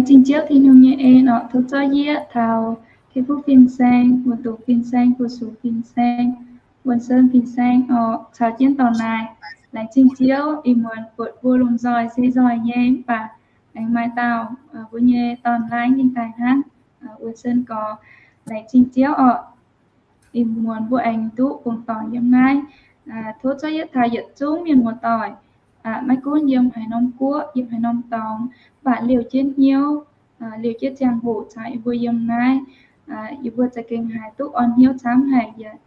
Laengz zingh Ziouv Tin-Hungh nyei en orqc, tov zorqv yie taux Kei Fuv fin-saeng, Wuonh Doqc fin-saeng, Fu-sux fin-saeng, Wuonh Sen fin-saeng orqc, caux jienv dorh naaic. Laengz zingh Ziouv, ih muonz buatc mbuo lomh nzoih se nzoih nyei, mv baac aengx maaih dauh mbuo nyei dorn-laangz yiem daaih hnangv. Wuonh Sen gorx, laengz zingh Ziouv orqc. Ih muonz mbuo aengx duqv fongc dorngc yiem naaiv. Tov zorqv yietv taux yietc zungv mienh muoz-doic, maiv gunv yiem haaix norm guoqv, yiem haaix norm dorngx, mv baac liouh jienv hnyouv, liouh jienv ziangh hoc caux yie mbuo yiem naaiv. Yie mbuo za'gengh haiz duqv orn hnyouv camv haic, yaac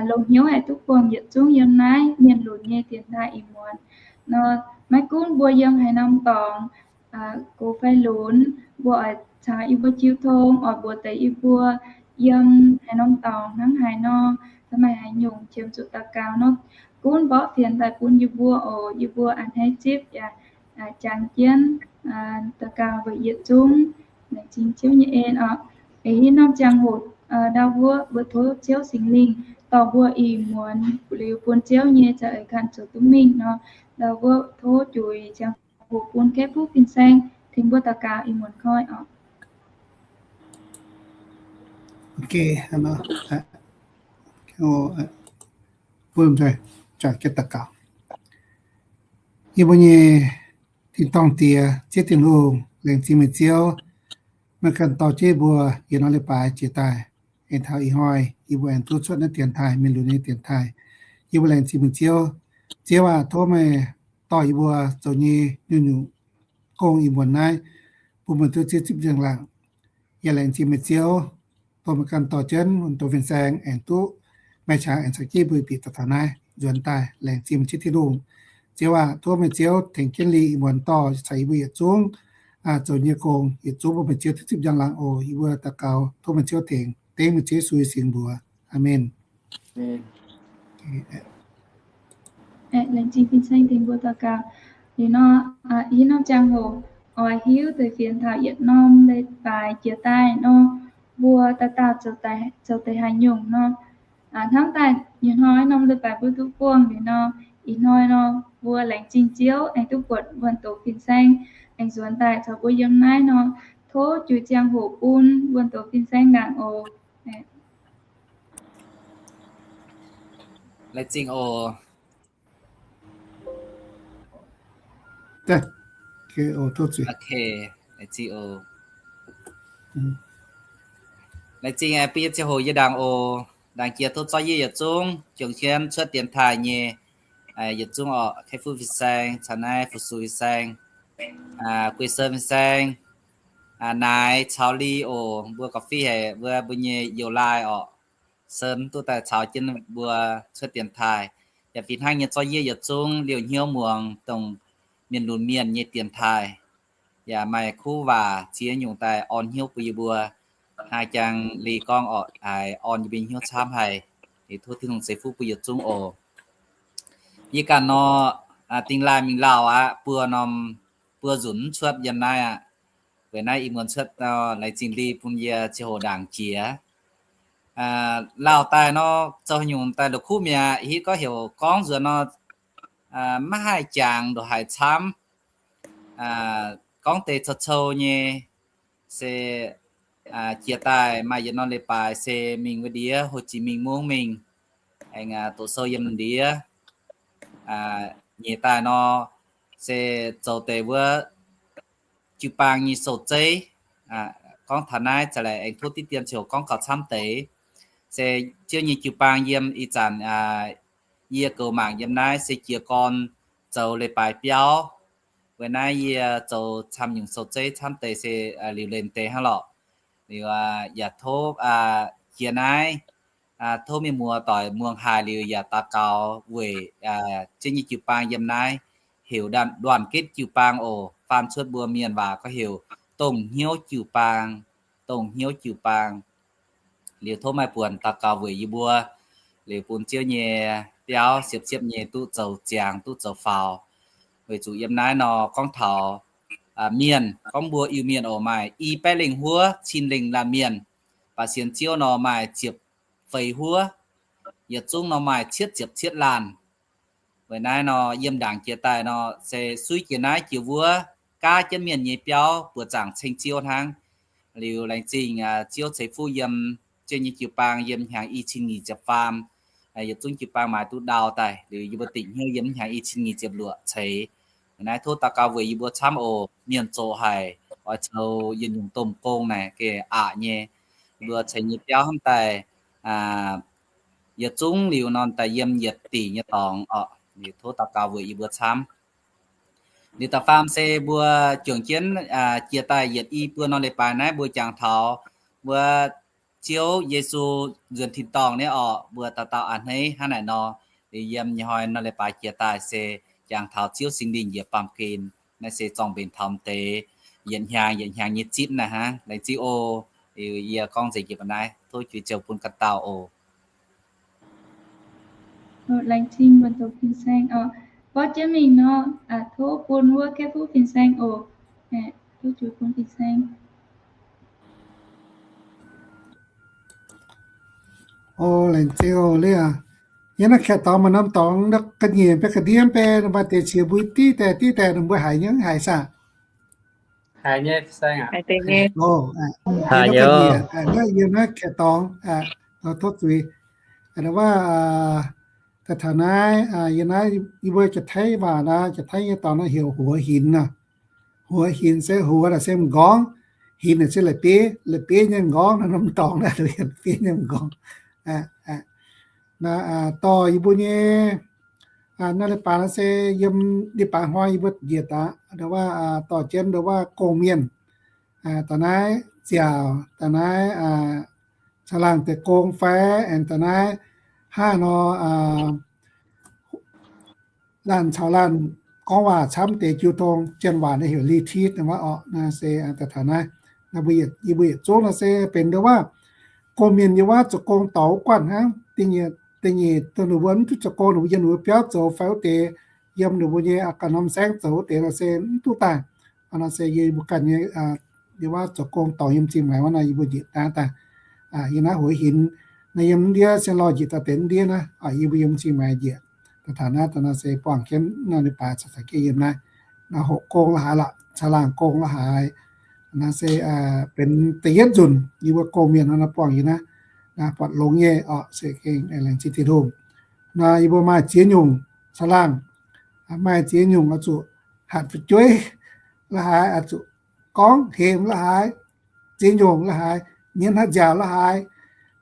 longx hnyouv haic duqv buangh yietc zungv yiem naaiv mienh lunx nyei dienx taaih ih muonz nor. Maiv gunv mbuo yiem haaix norm dorngx, gox fai lunx, mbuo oix caux yie mbuo jiu tong, oix mbuox deix yie mbuo yiem haaix norm dorngx hnangv haaix nor, maaih haaix nyungc qiemx zuqc daux gaux nor, gunv mborqv fienx daaih bun yie mbuo oc. Yie mbuo a'hneiv zipv yaac jangx jienv daux gaux weic yietc zungv. Laengz zingh Ziouv nyei en orqc. Eix haaix norm ziangh hoc ndau wuov mbuo tov Ziouv Singx Lingh dorh mbuo ih muonz liuz bun Ziouv nyei za'eix ganh zoux duqv mingh nor, ndau wuov tov juix ziangh hoc bun Kei Fuv fin-saeng tengx mbuo daux gaux ih muonz koi orqc. Yie mbuo nyei Tin-dorngh Diex, Ziouv Tin-Hungh, laengz zingh meih Ziouv, meih ganh dorh jienv mbuo yietc norm leiz-baaix jiex daaih, aengx taux ih hnoi yie mbuo aengx duqv cuotv naaiv dienx taaih, mienh lunx nyei dienx taaih. Yie mbuo laengz zingh meih Ziouv. Ziouv aac, tov meih dorh yie mbuo zoux nyei nyungc-nyungc gong ih muonz naaiv bun meih duqv zipv njang-laangc. Yaac laengz zingh meih Ziouv, dongh meih ganh dorh jienv Wuonh Doqc fin-saeng aengx duqv maaih qangx aengx caux jienv mbuo bieqc daaih taux naaiv nzuonx daaih. Laengz zingh meih Ziouv Tin-Hungh. Ziouv aac, tov meih Ziouv tengx jienv liuz ih muonz dorh caux yie mbuo yietc zungv zoux nyei gong, yietc zungv bun meih Ziouv duqv zipv njang-laangc oc. Yie mbuo daux gaux tov meih Ziouv tengx, dengv meih Ziouv Yesu nyei singx mbuox. Aamen. Laengz zingh fin-saeng tengx mbuo daux gaux. Liuz nor, ih norm ziangh hoc oix hiuv deix fienx taux yietc norm leiz-baaix jiex daaih nor, mbuo dauh dauh zoux deix haaix nyungc nor. Hnamv daaih nyei hnoi norm leiz-baaix mbuo duqv buangh liuz nor, ih hnoi nor mbuo laengz zingh Ziouv aengx duqv buatc Wuonh Doqc fin-saeng aengx nzuonx daaih caux mbuo yiem naaiv nor, tov juix ziangh hoc bun Wuonh Doqc fin-saeng ndaangc oc. Laengz zingh oc. Laengz zingh oc. Laengz zingh bun yie ziangh hoc yie ndaangc oc. Ndaangc jiex tov zorqv yie yietc zungv juangc jienv cuotv dienx taaih nyei yietc zungv orqc, Kei Fuv fin-saeng caux naaiv Fu-sux fin-saeng, Guei Sen fin-saeng, Naaic caux Li oc, mbuo gauh fih haic wuov mbuo nyei youz-laai orqc, Sen duqv daaih caux jienv mbuo cuotv dienx taaih. Yaac fih hnangv nyei zorqv yie yietc zungv liouh hnyouv muangx dongh mienh lunx mienh nyei dienx taaih. Yaac maaih kuv waac ziex nyungc daaih orn hnyouv bun yie mbuo. Hnangv jangx Li gorngv orqc, haiz orn yie mbuo hnyouv camv haic. Liuz tov Tin-Hungh ceix fuqv bun yietc zungv oc. Yie ganh nor, dingh laaih mingh lauh aqv, buo norm, buo nzunc mv cuotv yiem naaiv aqv. Weic naaiv ih muonz cuotv nor, laengz zingh Li bun yie ziangh hoc ndaangc jiex. Lauh daaih nor, zoux haaix nyungc daaih la'kuqv mi'aqv, hitv gorngv heuc gorngv nzuonx nor, maiv haih jangx ndongc haaix camv. Gorngv deix cou-cou nyei, se jiex daaih maaih yietc norm leiz-baaix se mingh wuov ndiev Hồ Chí Minh mungv mingh, aengx doqc sou yiem ndiev. Nyeic daaih nor, se zoux deix wuov jiu-baang nyei sou-zeiv. Gorngv taux naaiv za'gengh aengx tov diqv dien ziouc gorngv gauh camv deix. Se Ziouv nyei jiu-baang yiem ih zanc yie goux mangc yiem naaiv se jiez gorn zoux leiz-baaix biauv. Weic naaiv yie zoux camv nyungc sou-zeiv camv deix se liuc lenh deix hnangv lorqc. Liuz yaac tov jiex naaiv, tov mienh muoz-doic muangx haic liuz yaac daux gaux weic Ziouv nyei jiu-baang yiem naaiv, heuc đoàn kết jiu-baang oc. Faan cuotv mbuo mienh waac gorngv heuc dongh hnyouv jiu-baang, dongh hnyouv jiu-baang. Liuz tov maaih buonc daux gaux weic yie mbuo, liuz bun Ziouv nyei biauv siepv-siepv nyei duqv zoux ziangx, duqv zoux faaux. Weic zuqc yiem naaiv nor gorngv taux mienh, gorngv mbuo Iu-Mienh oc, maaih i baeqv lengh huov cin lengh laanh mienh, baac sienx Ziouv nor maaih ziepc feix huov, yietc zungv nor maaih cietv ziepc cietv laanh. Weic naaiv nor yiem ndaangc jiex daaih nor se suiv jiex naaiv jiex wuov, gaav jienv mienh nyei biauv buoqc zaangc ceng Ziouv hnangv. Liuz laengz zingh Ziouv ceix fuqv yiem Ziouv nyei jiu-baang yiem hnyangx i cin nyic ziepc faam, yietc zungv jiu-baang maaiz duqv ndau daaih. Liuz yie mbuo dingc hnyouv yiem hnyangx i cin nyic ziepc luoqc ceix. Naaiv tov daux gaux weic yie mbuo camv oc. Mienh zoqc haic, oix zoux yietc nyungc domh gong naaic gengh aqc nyei. Yie mbuo ceix nyei biauv hnamv daaih yietc zungv liuz nor daaih yiem yietc dingc nyei dorngx oc. Liuz tov daux gaux weic yie mbuo camv. Liuz da'faam se mbuo juangc jienv jiex daaih yietc i buo norm leiz-baaix naaiv mbuo jangx taux mbuo Ziouv Yesu nzuonx tin-dorngh nyei orqc, mbuo dauh dauh a'hneiv hnangv naaic nor. Liuz yiem nyei hnoi norm leiz-baaix jiex daaih se jangx taux Ziouv Singx Lingh njiec baamh gen. Naaiv se zorng-mbenc taux deix yietc hnyangx yietc hnyangx nyei zipv naaiv hnangv. Laengz zingh oc. Liuz yie gorngv nzengc jiex mbuo naaiv. Tov juix ziouc bun ganh dauh oc. Laengz zingh mbuo doqc fin-saeng oc. Borqv jienv mingh nor, tov bun wuov Kaiv Fuqv fin-saeng oc. Tov juix bun fin-saeng. O, laengz zingh oc. Liuz yiem naaiv kaeqv dorngx maaih norm dorngx ga'nyiec beiv ga'ndiev beiv, maaih deix qiex mbuo diqv daaih diqv daaih, ninh mbuo haiz nyei haiz saah? Haiz nyei, fin-saeng aac. Yiem naaiv kaeqv dorngx, tov zuiz. Waac, daaih taux naaiv, yiem naaiv yie mbuo Janx-Taiv waac naaiv, Janx-Taiv nyei dorngx naaiv heuc หัวหิน nor. หัวหิน se หัว naaic se m'nqorngv, หิน naaic se la'bieiv, la'bieiv nyei m'nqorngv, norm dorngx naaiv la'bieiv nyei m'nqorngv. Dorh yie mbuo nyei norm leiz-baaix naaiv se yiem leiz-baaix hnoi yie mbuo njiec daaih, ndo waac dorh jienv ndo waac gong-mienh daaih naaiv nziaauc, daaih naaiv caangh laangh deix gong fai aengx daaih naaiv hnangv nor laanh caux laanh gorngv waac camv deix jiu tong, Janx waac naaiv heuc ลีทิต naaiv orqc. Naaiv se daaih taux naaiv, yie mbuo yietc zungv naaiv se benx ndo waac gong-mienh yiem wuov zoux gong dorh wuov guanh hnangv. Da'nyeic dongh ninh mbuo mv duqv zoux gong, ninh mbuo yiem ninh mbuo biauv zoux fai wuov deix, yiem ninh mbuo nyei ganh norm saengv zoux wuov deix nor se mv duqv daaih. Nor se yie mbuo ganh nyei yiem wuov zoux gong dorh yiem zingh maengx wuov nor yie mbuo njiec daaih daaih. Yiem naaiv หัวหิน naaiv yiem ndiev se lorh njiec daaih deix ndiev naaiv, yie mbuo yiem zingh maengx njiec. Daaih taux naaiv daaih nor se buangh jienv naaiv leiz-baaix caux za'gengh yiem naaiv. Naaiv hoqc gong la'haaix lorqc, caangh laangh gong la'haaix. Naaiv se benx da'yietv nzunc yie mbuo gong-mienh nor buangh yiem naaiv, naaiv buatc longx nyei orqc. Se gengh laengz zingh Tin-Hungh. Naaiv yie mbuo maaih ziex nyungc caangh laangh, maaih ziex nyungc oix zuqc hatc fu'jueiv la'haaix, oix zuqc gorngv hemx la'haaix, ziex nyungc la'haaix, nyienz haaix nziaauc la'haaix,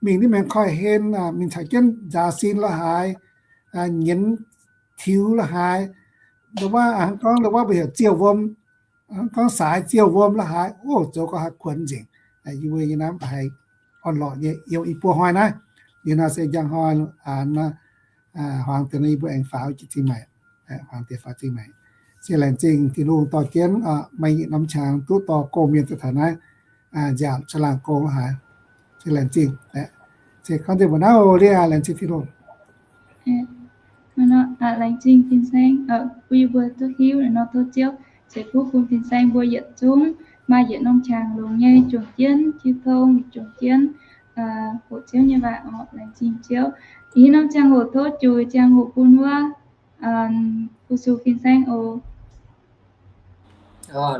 mingh nitv maengx koiv-hlen, mingh caux jienv nzaaux sin la'haaix, nyienz tiux la'haaix, ndo waac hnangv gorngv ndo waac mbuo heuc ziouh wuom, hnangv gorngv saaix ziouh wuom la'haaix, o, zoux gau haih kuonx nzengc. Yie mbuo yiem naaiv haiz orn-lorqc nyei yiem i buo hnoi naaiv. Liuz nor se njang hnoi huaang deix nor yie mbuo aengx faaux jiex zingh maengx, huaang deix faaux zingh maengx. Se laengz zingh Tin-Hungh dorh jienv maaih yietc norm qangx duqv dorh gong-mienh daaih taux naaiv nziaauc caangh laangh gong la'haaix. Se laengz zingh. Se gorngv deix mbuo naaiv oc, liuz laengz zingh Tin-Hungh. Laengz zingh fin-saeng bun yie mbuo duqv hiuv nor tov Ziouv ceix fuqv bun fin-saeng mbuo yietc zungv maaih yietc norm qangx longx nyei juangc jienv jiu tong, juangc jienv hoqc Ziouv nyei waac oc. Laengz zingh Ziouv. Ih norm ziangh hoc tov juix ziangh hoc bun wuov fu-sux fin-saeng oc.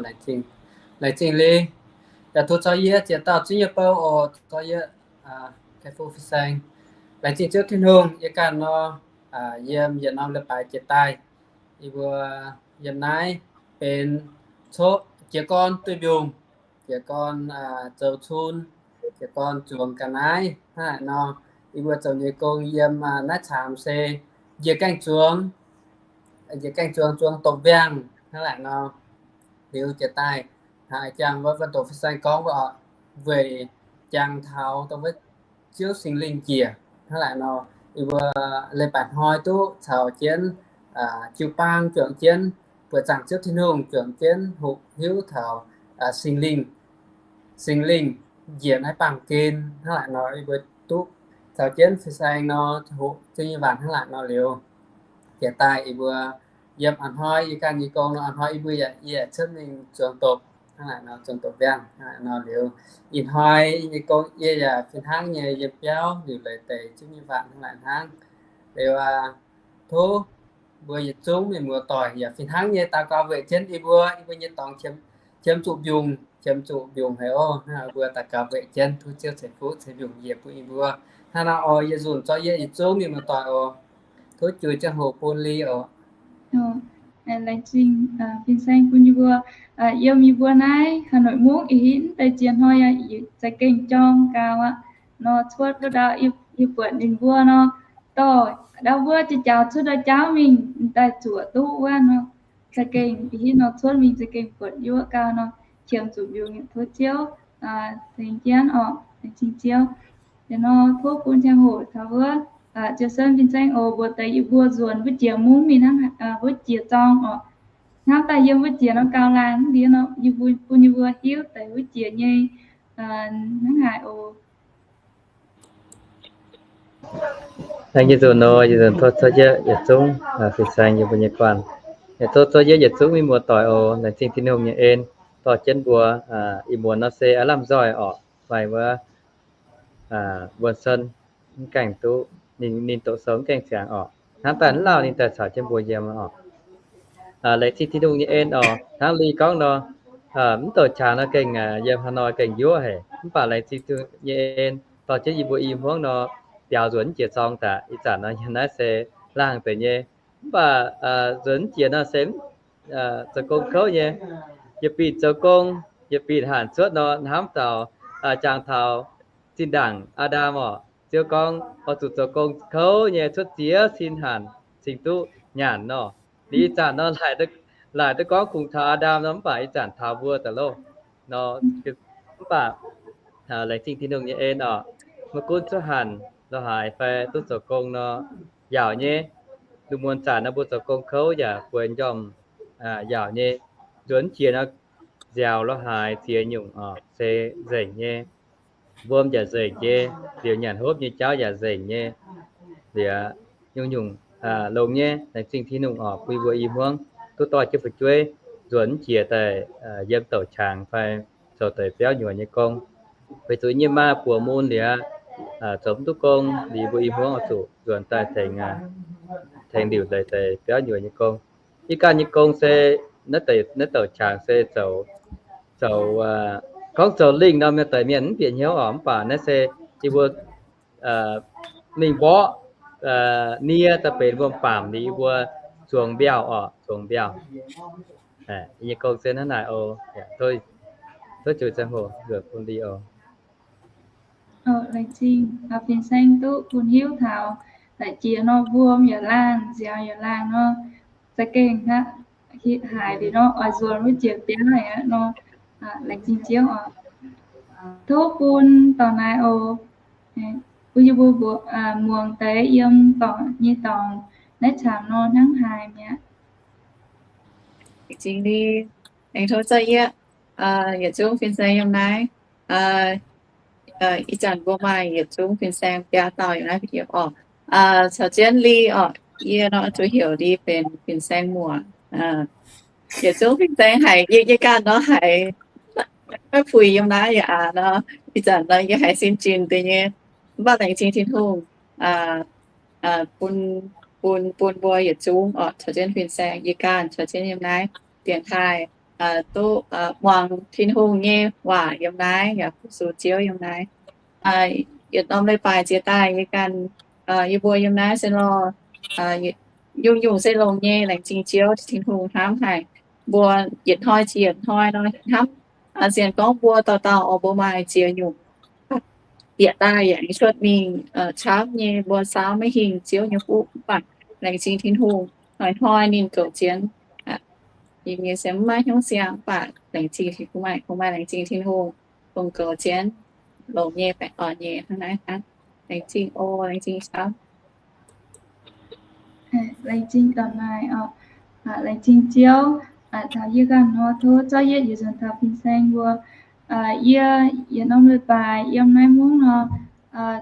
Laengz zingh, laengz zingh liuz, yaac tov caux yie ziex dauh zunv nyei bou oc, caux yie, Kaiv Fuqv fin-saeng. Laengz zingh Ziouv Tin-Hungh, yie ganh nor, yiem yietc norm leiz-baaix jiex daaih, yie mbuo yiem naaiv benx coqv jiez gorn duih mbiungc, jiez gorn zoux cun, jiez gorn zuangx ga'naaiv hnangv naaic nor. Yie mbuo zoux nyei gong yiem naaiv caamx se njiec gaengh zuangx, njiec gaengh zuangx, zuangx dopc mbiangh hnangv naaic nor. Liuz jiex daaih, haaix jangx wuov, wuov doqc fin-saeng gorngv wuov, weic jangx taux dongh wuov Ziouv Singx Lingh njiec hnangv naaic nor. Yie mbuo leiz-baaix hnoi duqv caux jienv jiu-baang juangc jienv buoqc zaangc Ziouv Tin-Hungh, juangc jienv hoqc hiuv taux Singx Lingh, Singx Lingh njiec naaiv baamh gen hnangv naaic nor. Yie mbuo duqv caux jienv fin-saeng nor hoqc Ziouv nyei waac hnangv naaic nor liuz, jiex daaih yie mbuo yiem a'hnoi yie ganh nyei gong nor, a'hnoi yie mbuo yaac, yie yaac cuotv mingh zuangx dopc hnangv naaic nor, zuangx dopc mbiangh hnangv naaic nor liuz, ih hnoi yie nyei gong yie yaac fih hnangv nyei yiem biauv liuc leiz deix Ziouv nyei waac hnangv naaic hnangv. Liuz tov mbuo yietc zungv mienh muoz-doic yaac fih hnangv nyei daux gaux weic jienv yie mbuo, yie mbuo nyei dorngx qiemx zuqc mbiungc, qiemx zuqc mbiungc haic oc. Mbuo daux gaux weic jienv tov Ziouv ceix fuqv ceix mbiungc njiec bun yie mbuo. Hnangv naaiv oc, yie nzunc zorqv yie yietc zungv mienh muoz-doic oc. Tov juix ziangh hoc bun Li oc. Laengz zingh fin-saeng bun yie mbuo, yiem yie mbuo naaiv Hà Nội mungv ih hitv deix ziex hnoi za'gengh jorng gaux aqv. Nor cuotv wuov ndau yie buatc ninh mbuo nor, dorh ndau wuov jiex jaux cuotv ndau jauv mingh daaih zuoqc duqv wuov nor, za'gengh ih hitv nor cuotv mingh za'gengh buatc yuoqv gau nor, qiemx zuqc mbiungc tov Ziouv tengx jienv oc, laengz zingh Ziouv. Liuz nor tov bun ziangh hoc taux wuov Ziouc Sen fin-saeng oc, mbuox deix yie mbuo nzuonx wuov jiex mungv mingh hnangv, wuov jiex zorng oc. Hnamv daaih yiem wuov jiex nor gauh laangh ndiev nor, yie mbuo bun yie mbuo hiuv deix wuov jiex nyei hnangv haaix oc. Laengz zingh nor, yie nzunc tov cuotv yietc zungv fin-saeng yie mbuo nyei guanh. Yaac tov cuotv yietc zungv mienh muoz-doic oc. Laengz zingh Tin-Hungh nyei en dorh jienv mbuo ih muonz nor se aav lamh nzoih orqc, fai wuov wuonh sen mv gaengh duqv, ninh doqc sou mv gaengh ziangx orqc. Hnamv daaih mv lauh ninh daaih caux jienv mbuo yiem orqc. Laengz zingh Tin-Hungh nyei en orqc. Hnangv Li gorngv nor, mv douc qangx nor gengh yiem haaix nor gengh njuov haic. Mv baac laengz zingh Tin-Hungh nyei en dorh jienv yie mbuo i hmuangv nor biaux nzuonx jiex zorng daaih. Ih zanc nor yiem naaiv se laangh deix nyei. Mv baac nzuonx jiex nor se zoux gong kouv nyei. Yietc bieqc zoux gong, yietc bieqc hanc cuotv nor hnamv taux jangx taux zinh ndaangc Aa^ndam orqc, Ziouv gorngv oix zuqc zoux gong kouv nyei cuotv ziex cin hanc cingx duqv nyanc nor. Liuz ih zanc nor laaic duqv gorngv kungx taux Aa^ndam nor, mv baac ih zanc taux mbuo daaih loh nor. Mv baac laengz zingh Tin-Hungh nyei en orqc, maiv gunv cuotv hanc lorz haaix fai duqv zoux gong nor, yaauc nyei. Lungh muonz zanc nor mbuo zoux gong kouv yaac bueix njormh yaauc nyei. Nzuonx jiex nor nziaaux lorz haaix ziex nyungc orqc se nzengc nyei. Wuom yaac nzengc nyei, liuz nyanc hopv nyei jauv yaac nzengc nyei. Liuz nyungc-nyungc longx nyei. Laengz zingh Tin-Hungh orqc, bun mbuo i hmuangv duqv dorh jienv fu'jueiv nzuonx jiex daaih yiem douc qangx fai zoux deix biauv nyuoz nyei gong. Weic zuqc nyei maa buoz mun liuz zoux mv duqv gong, liuz mbuo i hmuangv oix zuqc nzuonx daaih tengx, tengx liuc deix deix biauv nyuoz nyei gong. Yie ganh nyei gong se naaiv douc qangx se zoux, zoux, gorngv zoux lingh norm nyei deix mienh mv bieqc hnyouv orqc, mv baac naaiv se yie mbuo mingh mborqv nie daaih benx wuom-baamc liuz yie mbuo zuangx mbiauh orqc, zuangx mbiauh. Yie nyei gong se hnangv naaic oc. Tov zuqc ziangh hoc nzuonx bun Li oc. Laengz zingh fin-saeng duqv bun hiuv taux naaic jiex nor wuom yaac laangh, nziaaux yaac laangh nor, za'gengh haiz liuz nor oix nzuonx wuov jiex biauv aqv nor. Laengz zingh Ziouv oc. Tov bun dorngx naaiv oc. Bun yie mbuo muangx deix yiem dorngx nyei dorngx naaiv camv nor hnangv haaix mi'aqv. Laengz zingh Li, laengz tov zorqv yie yietc zungv fin-saeng yiem naaiv. Ih zanc mbuo maaih yietc zungv fin-saeng biaa dauh yiem naaiv video orqc. Caux jienv Li orqc, yie nor zuqc heuc Li benx fin-saeng muoc. Yietc zungv fin-saeng haiz yie, yie ganh nor haiz maiv puix yiem naaiv yaac aqc nor. Ih zanc nor yie haiz sin jin deix nyei. Mv baac laengz zingh Tin-Hungh bun, bun, bun mbuo yietc zungv orqc caux jienv fin-saeng, yie ganh caux jienv yiem naaiv dienx taaih duqv muangx Tin-Hungh nyei waac yiem naaiv yaac fu-sux Ziouv yiem naaiv. Yietc norm leiz-baaix ziex daaih yie ganh, yie mbuo yiem naaiv se lorh, nyungc-nyungc se longx nyei, laengz zingh Ziouv Tin-Hungh hnamv haic. Mbuo yietc hnoi ziex yietc hnoi nor hnamv, sienx gorngv mbuo dauh dauh oix mbuo maaih ziex nyungc bieqc daaih yaac cuotv mingh camv nyei, mbuo saauv maiv hingh Ziouv nyei fuqv. Mv baac laengz zingh Tin-Hungh, hnoi-hnoi ninh goux jienv. Yie nyei se mv maaih hnyouv siang, mv baac laengz zingh Tin-Hungh, maaih, maaih laengz zingh Tin-Hungh dongh goux jienv longx nyei, baengh orn nyei hnangv naaiv hnangv. Laengz zingh oc, laengz zingh camv. Laengz zingh dorngx naaiv oc. Laengz zingh Ziouv. Taux yie ganh nor tov zorqv yietc yietc nzunc taux fin-saeng mbuo. Yie yietc norm leiz-baaix yiem naaiv mungv nor,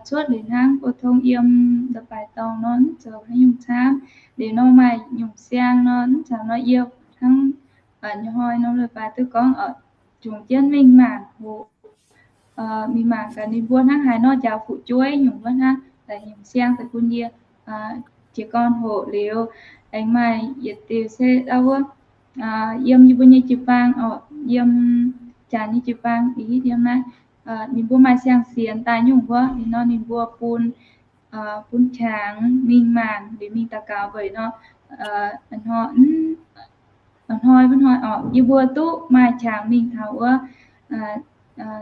cuotv liuz hnangv o tong yiem leiz-baaix dorngh nor mv zoux haaix nyungc camv. Liuz nor maaih nyungc siang nor mv caux nor yie hnangv nyei hnoi norm leiz-baaix duqv gorngv jungx jienv mingh mangc hoqc, mingh mangc gaax ninh mbuo hnangv haaix nor njaaux fu'jueiv nyungc wuov hnangv, daaih nyungc siang daaih bun yie jiez gorn hoqc liuz, aengx maaih yietc diuh se wuov, yiem yie mbuo nyei jiu-baang oc, yiem Janx nyei jiu-baang ih hitv yiem naaiv, ninh mbuo maaih siang-sienx daaih nyungc wuov, ninh nor ninh mbuo bun, bun qangx mingh mangc liuz mingh daux gaux weic nor, hnoi, hnoi wuov hnoi oc, yie mbuo duqv maaih qangx mingh taux wuov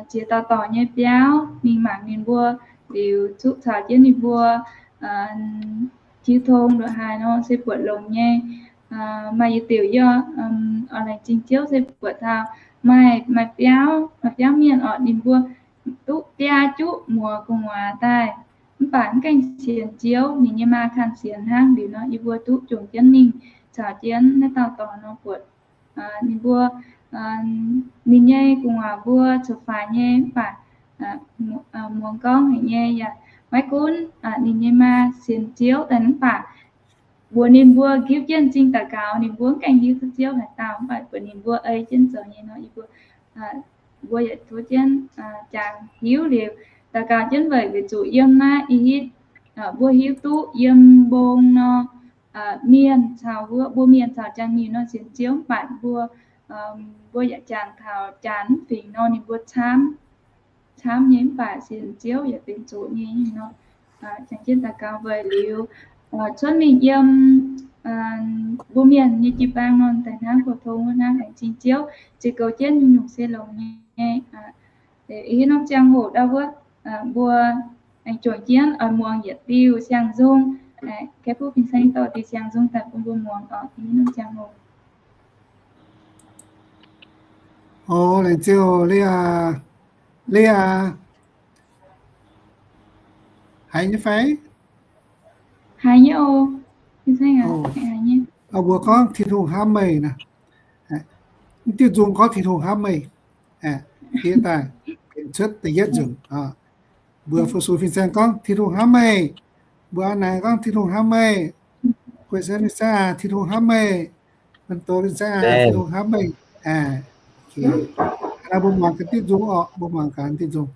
ziex dauh dorc nyei biauv mingh mangc ninh mbuo, liuz zuqv caux jienv ninh mbuo jiu tong ndongc haaix nor se buatc longx nyei. Maaih yietc diuc yie oix laengz zingh Ziouv se buatc taux maaih, maaih biauv, maaih biauv mienh oc, ninh mbuo duqv biaa juqv muoz gu'nguaaz daaih, mv baac mv gaengh sienx Ziouv, ninh nyei maa kanh sienx hnangv. Liuz nor yie mbuo duqv jomc jienv mingh caux jienv naaiv dauh dorc nor buatc ninh mbuo, ninh nyei gu'nguaaz mbuo cuotv faix nyei, mv baac muangx gorngv haic nyei yaac maiv gunv ninh nyei maa sienx Ziouv daaih, mv baac mbuox ninh mbuo giv jienv m'zing daux gaux, ninh mbuo mv gaengh hiuv duqv Ziouv haaix dauh, mv baac mbuox ninh mbuo ei jienv zoux nyei nor, yie mbuo, mbuo yaac tov jienv jangx hiuv liuz daux gaux jienv weic, weic zuqc yiem naaiv ih hitv mbuo hiuv duqv yiem mbong nor, mienh caux wuov, mbuo mienh caux Janx nyei nor sienx Ziouv, mv baac mbuo, mbuo yaac jangx taux Janx fingx nor ninh mbuo camv, camv nyei, mv baac sienx Ziouv yaac benx zoqc nyei nor. Jangx jienv daux gaux weic liuz, cuotv mingh yiem mbuo mienh nyei jiu-baang nor daaih hnangv, goux tong wuov hnangv, laengz zingh Ziouv, ziux goux jienv nyungc-nyungc se longx nyei. Ih hitv norm ziangh hoc ndau wuov, mbuo aengx juangc jienv oix muangx yietc diuh siang-nzung. Kaeqv buv fin-saeng dorh diuh siang-nzung daaih bun mbuo muangx oc, ih hitv norm ziangh hoc. O, laengz zingh Lia. Lia, haiz nyei fai? Haiz nyei oc. Mbuo gorngv Tin-Hungh hnamv meih naaiv. Mv diuh nzung gorngv Tin-Hungh hnamv meih. Daaih benx cuotv da'yietv nzunc. Mbuo fu-sux fin-saeng gorngv Tin-Hungh hnamv meih. Mbuo a'naaic gorngv Tin-Hungh hnamv meih. Guei saeng fin-saeng aac, Tin-Hungh hnamv meih. Mbuo doz fin-saeng aac, Tin-Hungh hnamv meih. Mbuo muangx gaax diuh nzung oc, mbuo muangx gaax diuh nzung.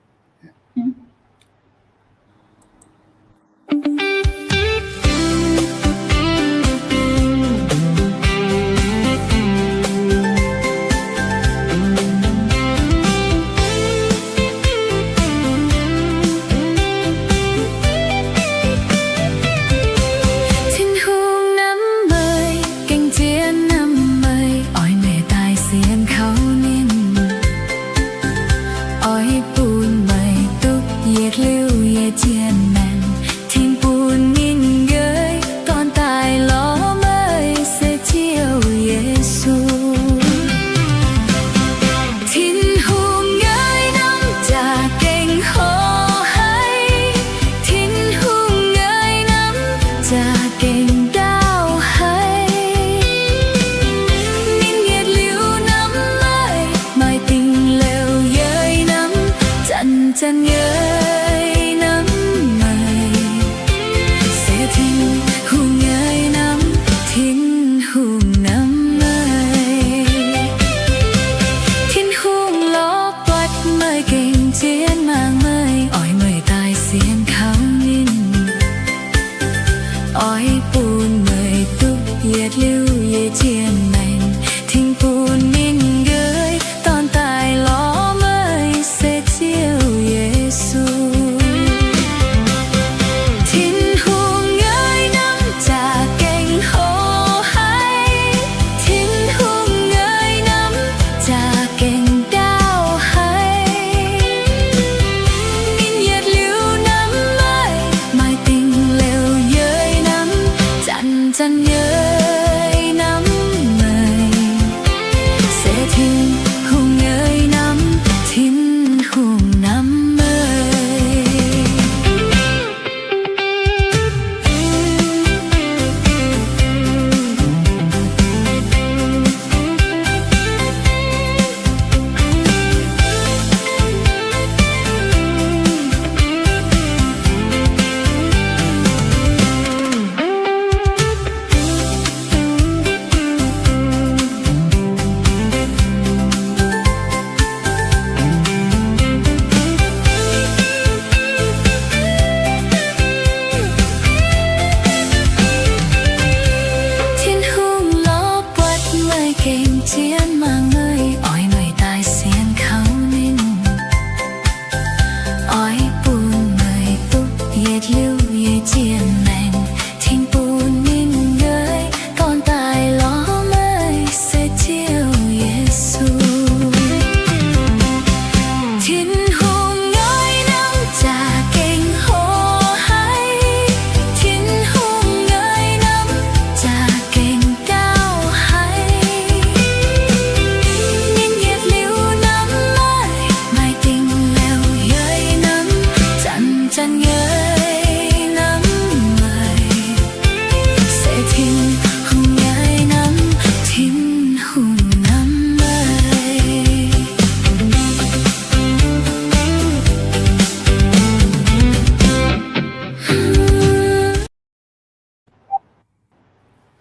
Tin-Hungh hnamv meih, gengh zien hnamv meih, oix meih daaih sienx kaux ninh. Oix bun meih duqv yietc liuz yie zien maengc, tengx bun ninh nqeiv dorn daaih lorz meih se Ziouv Yesu. Tin-Hungh nqeiv hnamv za'gengh hoc haic, Tin-Hungh nqeiv hnamv za'gengh ndaauv haic. Ninh yietc liuz hnamv meih, maaih dingh liouh yeic hnamv, zanc-zanc yeic hnamv meih. Se Tin-Hungh nqeiv hnamv, Tin-Hungh hnamv meih. Tin-Hungh lorz buatc meih, gengh zien mangc meih, oix meih daaih sienx kaux ninh. Oix bun meih duqv yietc liuz yie zien maengc, tengx bun ninh nqeiv dorn daaih lorz meih se Ziouv Yesu. Tin-Hungh nqeiv hnamv za'gengh hoc haic, Tin-Hungh nqeiv hnamv za'gengh ndaauv haic. Ninh yietc liuz hnamv meih, maaih dingh liouh yeic hnamv, zanc-zanc yeic hnamv meih. Se Tin-Hungh nqeiv hnamv, Tin-Hungh hnamv meih.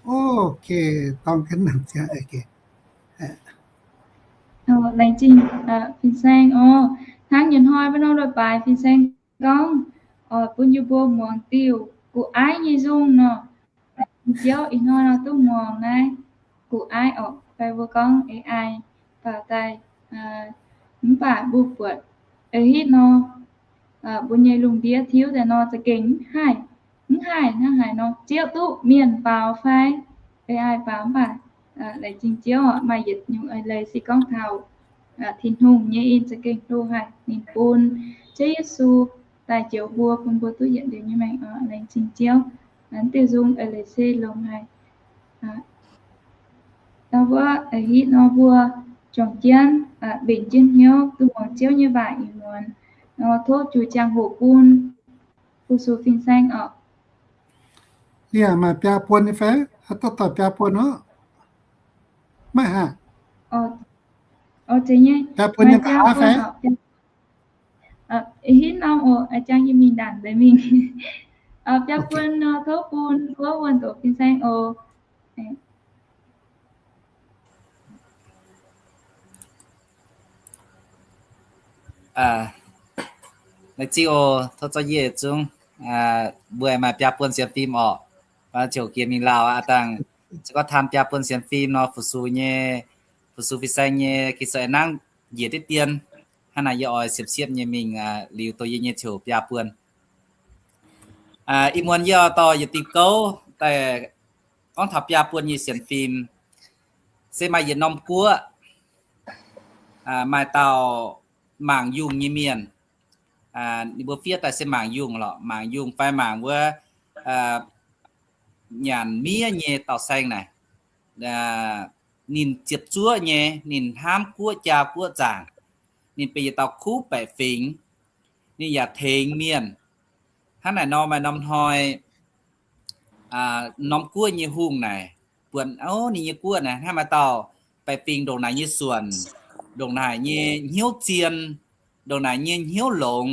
Ok, dorng jienv nangc ziangx. Laengz zingh fin-saeng oc. Hnangv nyei hnoi mbuo nor leiz-baaix fin-saeng gorngv, oix bun yie mbuo muangx diuh gu'aiv nyei nzung nor. Ziouv ih hnoi nor duqv muangx naaiv gu'aiv orqc, fai mbuo gorngv A I baaux daaih. Mv baac mbuo buatc eix hitv nor, mbuo nyei lungh ndiev tiuv daaih nor za'gengh mv haih, mv haih hnangv haaix nor. Ziouv duqv mienh faaux fai A I faaux mv baac laengz zingh Ziouv oc, maaih yietc nyungc eix leiz se gorngv taux Tin-Hungh nyei in za'gengh hlo haic, ninh bun Ziouv Yesu daaih njoux mbuo, bun mbuo duqv yietc liuz nyei maengc oc. Laengz zingh Ziouv. Naaiv diuh nzung eix leiz se longx haic. Wuov eix hitv nor mbuo juangc jienv mbenc jienv hnyouv duqv muangx Ziouv nyei waac ih muonz nor, tov juix ziangh hoc bun fu-sux fin-saeng oc. Yie maaih biaa buon nyei fai? Haaix dauh doic biaa buon oc? Maiv haah? Biaa buon nyei fai? Hitv norm oc, jang yie mingh ndaangc deix mingh. Biaa buon nor tov bun wuov wuonh doqc fin-saeng oc. Laengz zingh oc, tov zorqv yie zungv. Mbuo maaih biaa buon sienx fim orqc. Ziouc jiex mingh lauh aqv dangh. Se gorngv taan biaa buon sienx fim nor, fu-sux nyei, fu-sux fin-saeng nyei geh se aengx nangv njiec diqv dien. Hnangv naaic yie oix siepv-siepv nyei mingh liuz doh yie nyei ziouc biaa buon. Ih muonz yie dorh yietc diuh gouv daaih gorngv taux biaa buon nyei sienx fim. Se maaih yietc norm guoqv, maaih dauh mangc yungh nyei mienh. Ninh mbuo fiev daaih se mangc yungh lorqc, mangc yungh fai mangc wuov nyanc miev nyei dauh saeng naaic. Ninh ziepc zuoqv nyei, ninh hnamv guoqv jaa guoqv zaangc. Ninh benx yietc dauh kuv baeqc fingx. Ninh yaac tengx mienh. Hnangv naaic nor maaih norm hnoi, norm guoqv nyei hungh naaic buatc, o, ninh nyei guoqv naaic hnangv maaih dauh baeqc fingx ndongc naaic nyei suonc, ndongc naaic nyei hnyouv zien, ndongc naaic nyei hnyouv longx.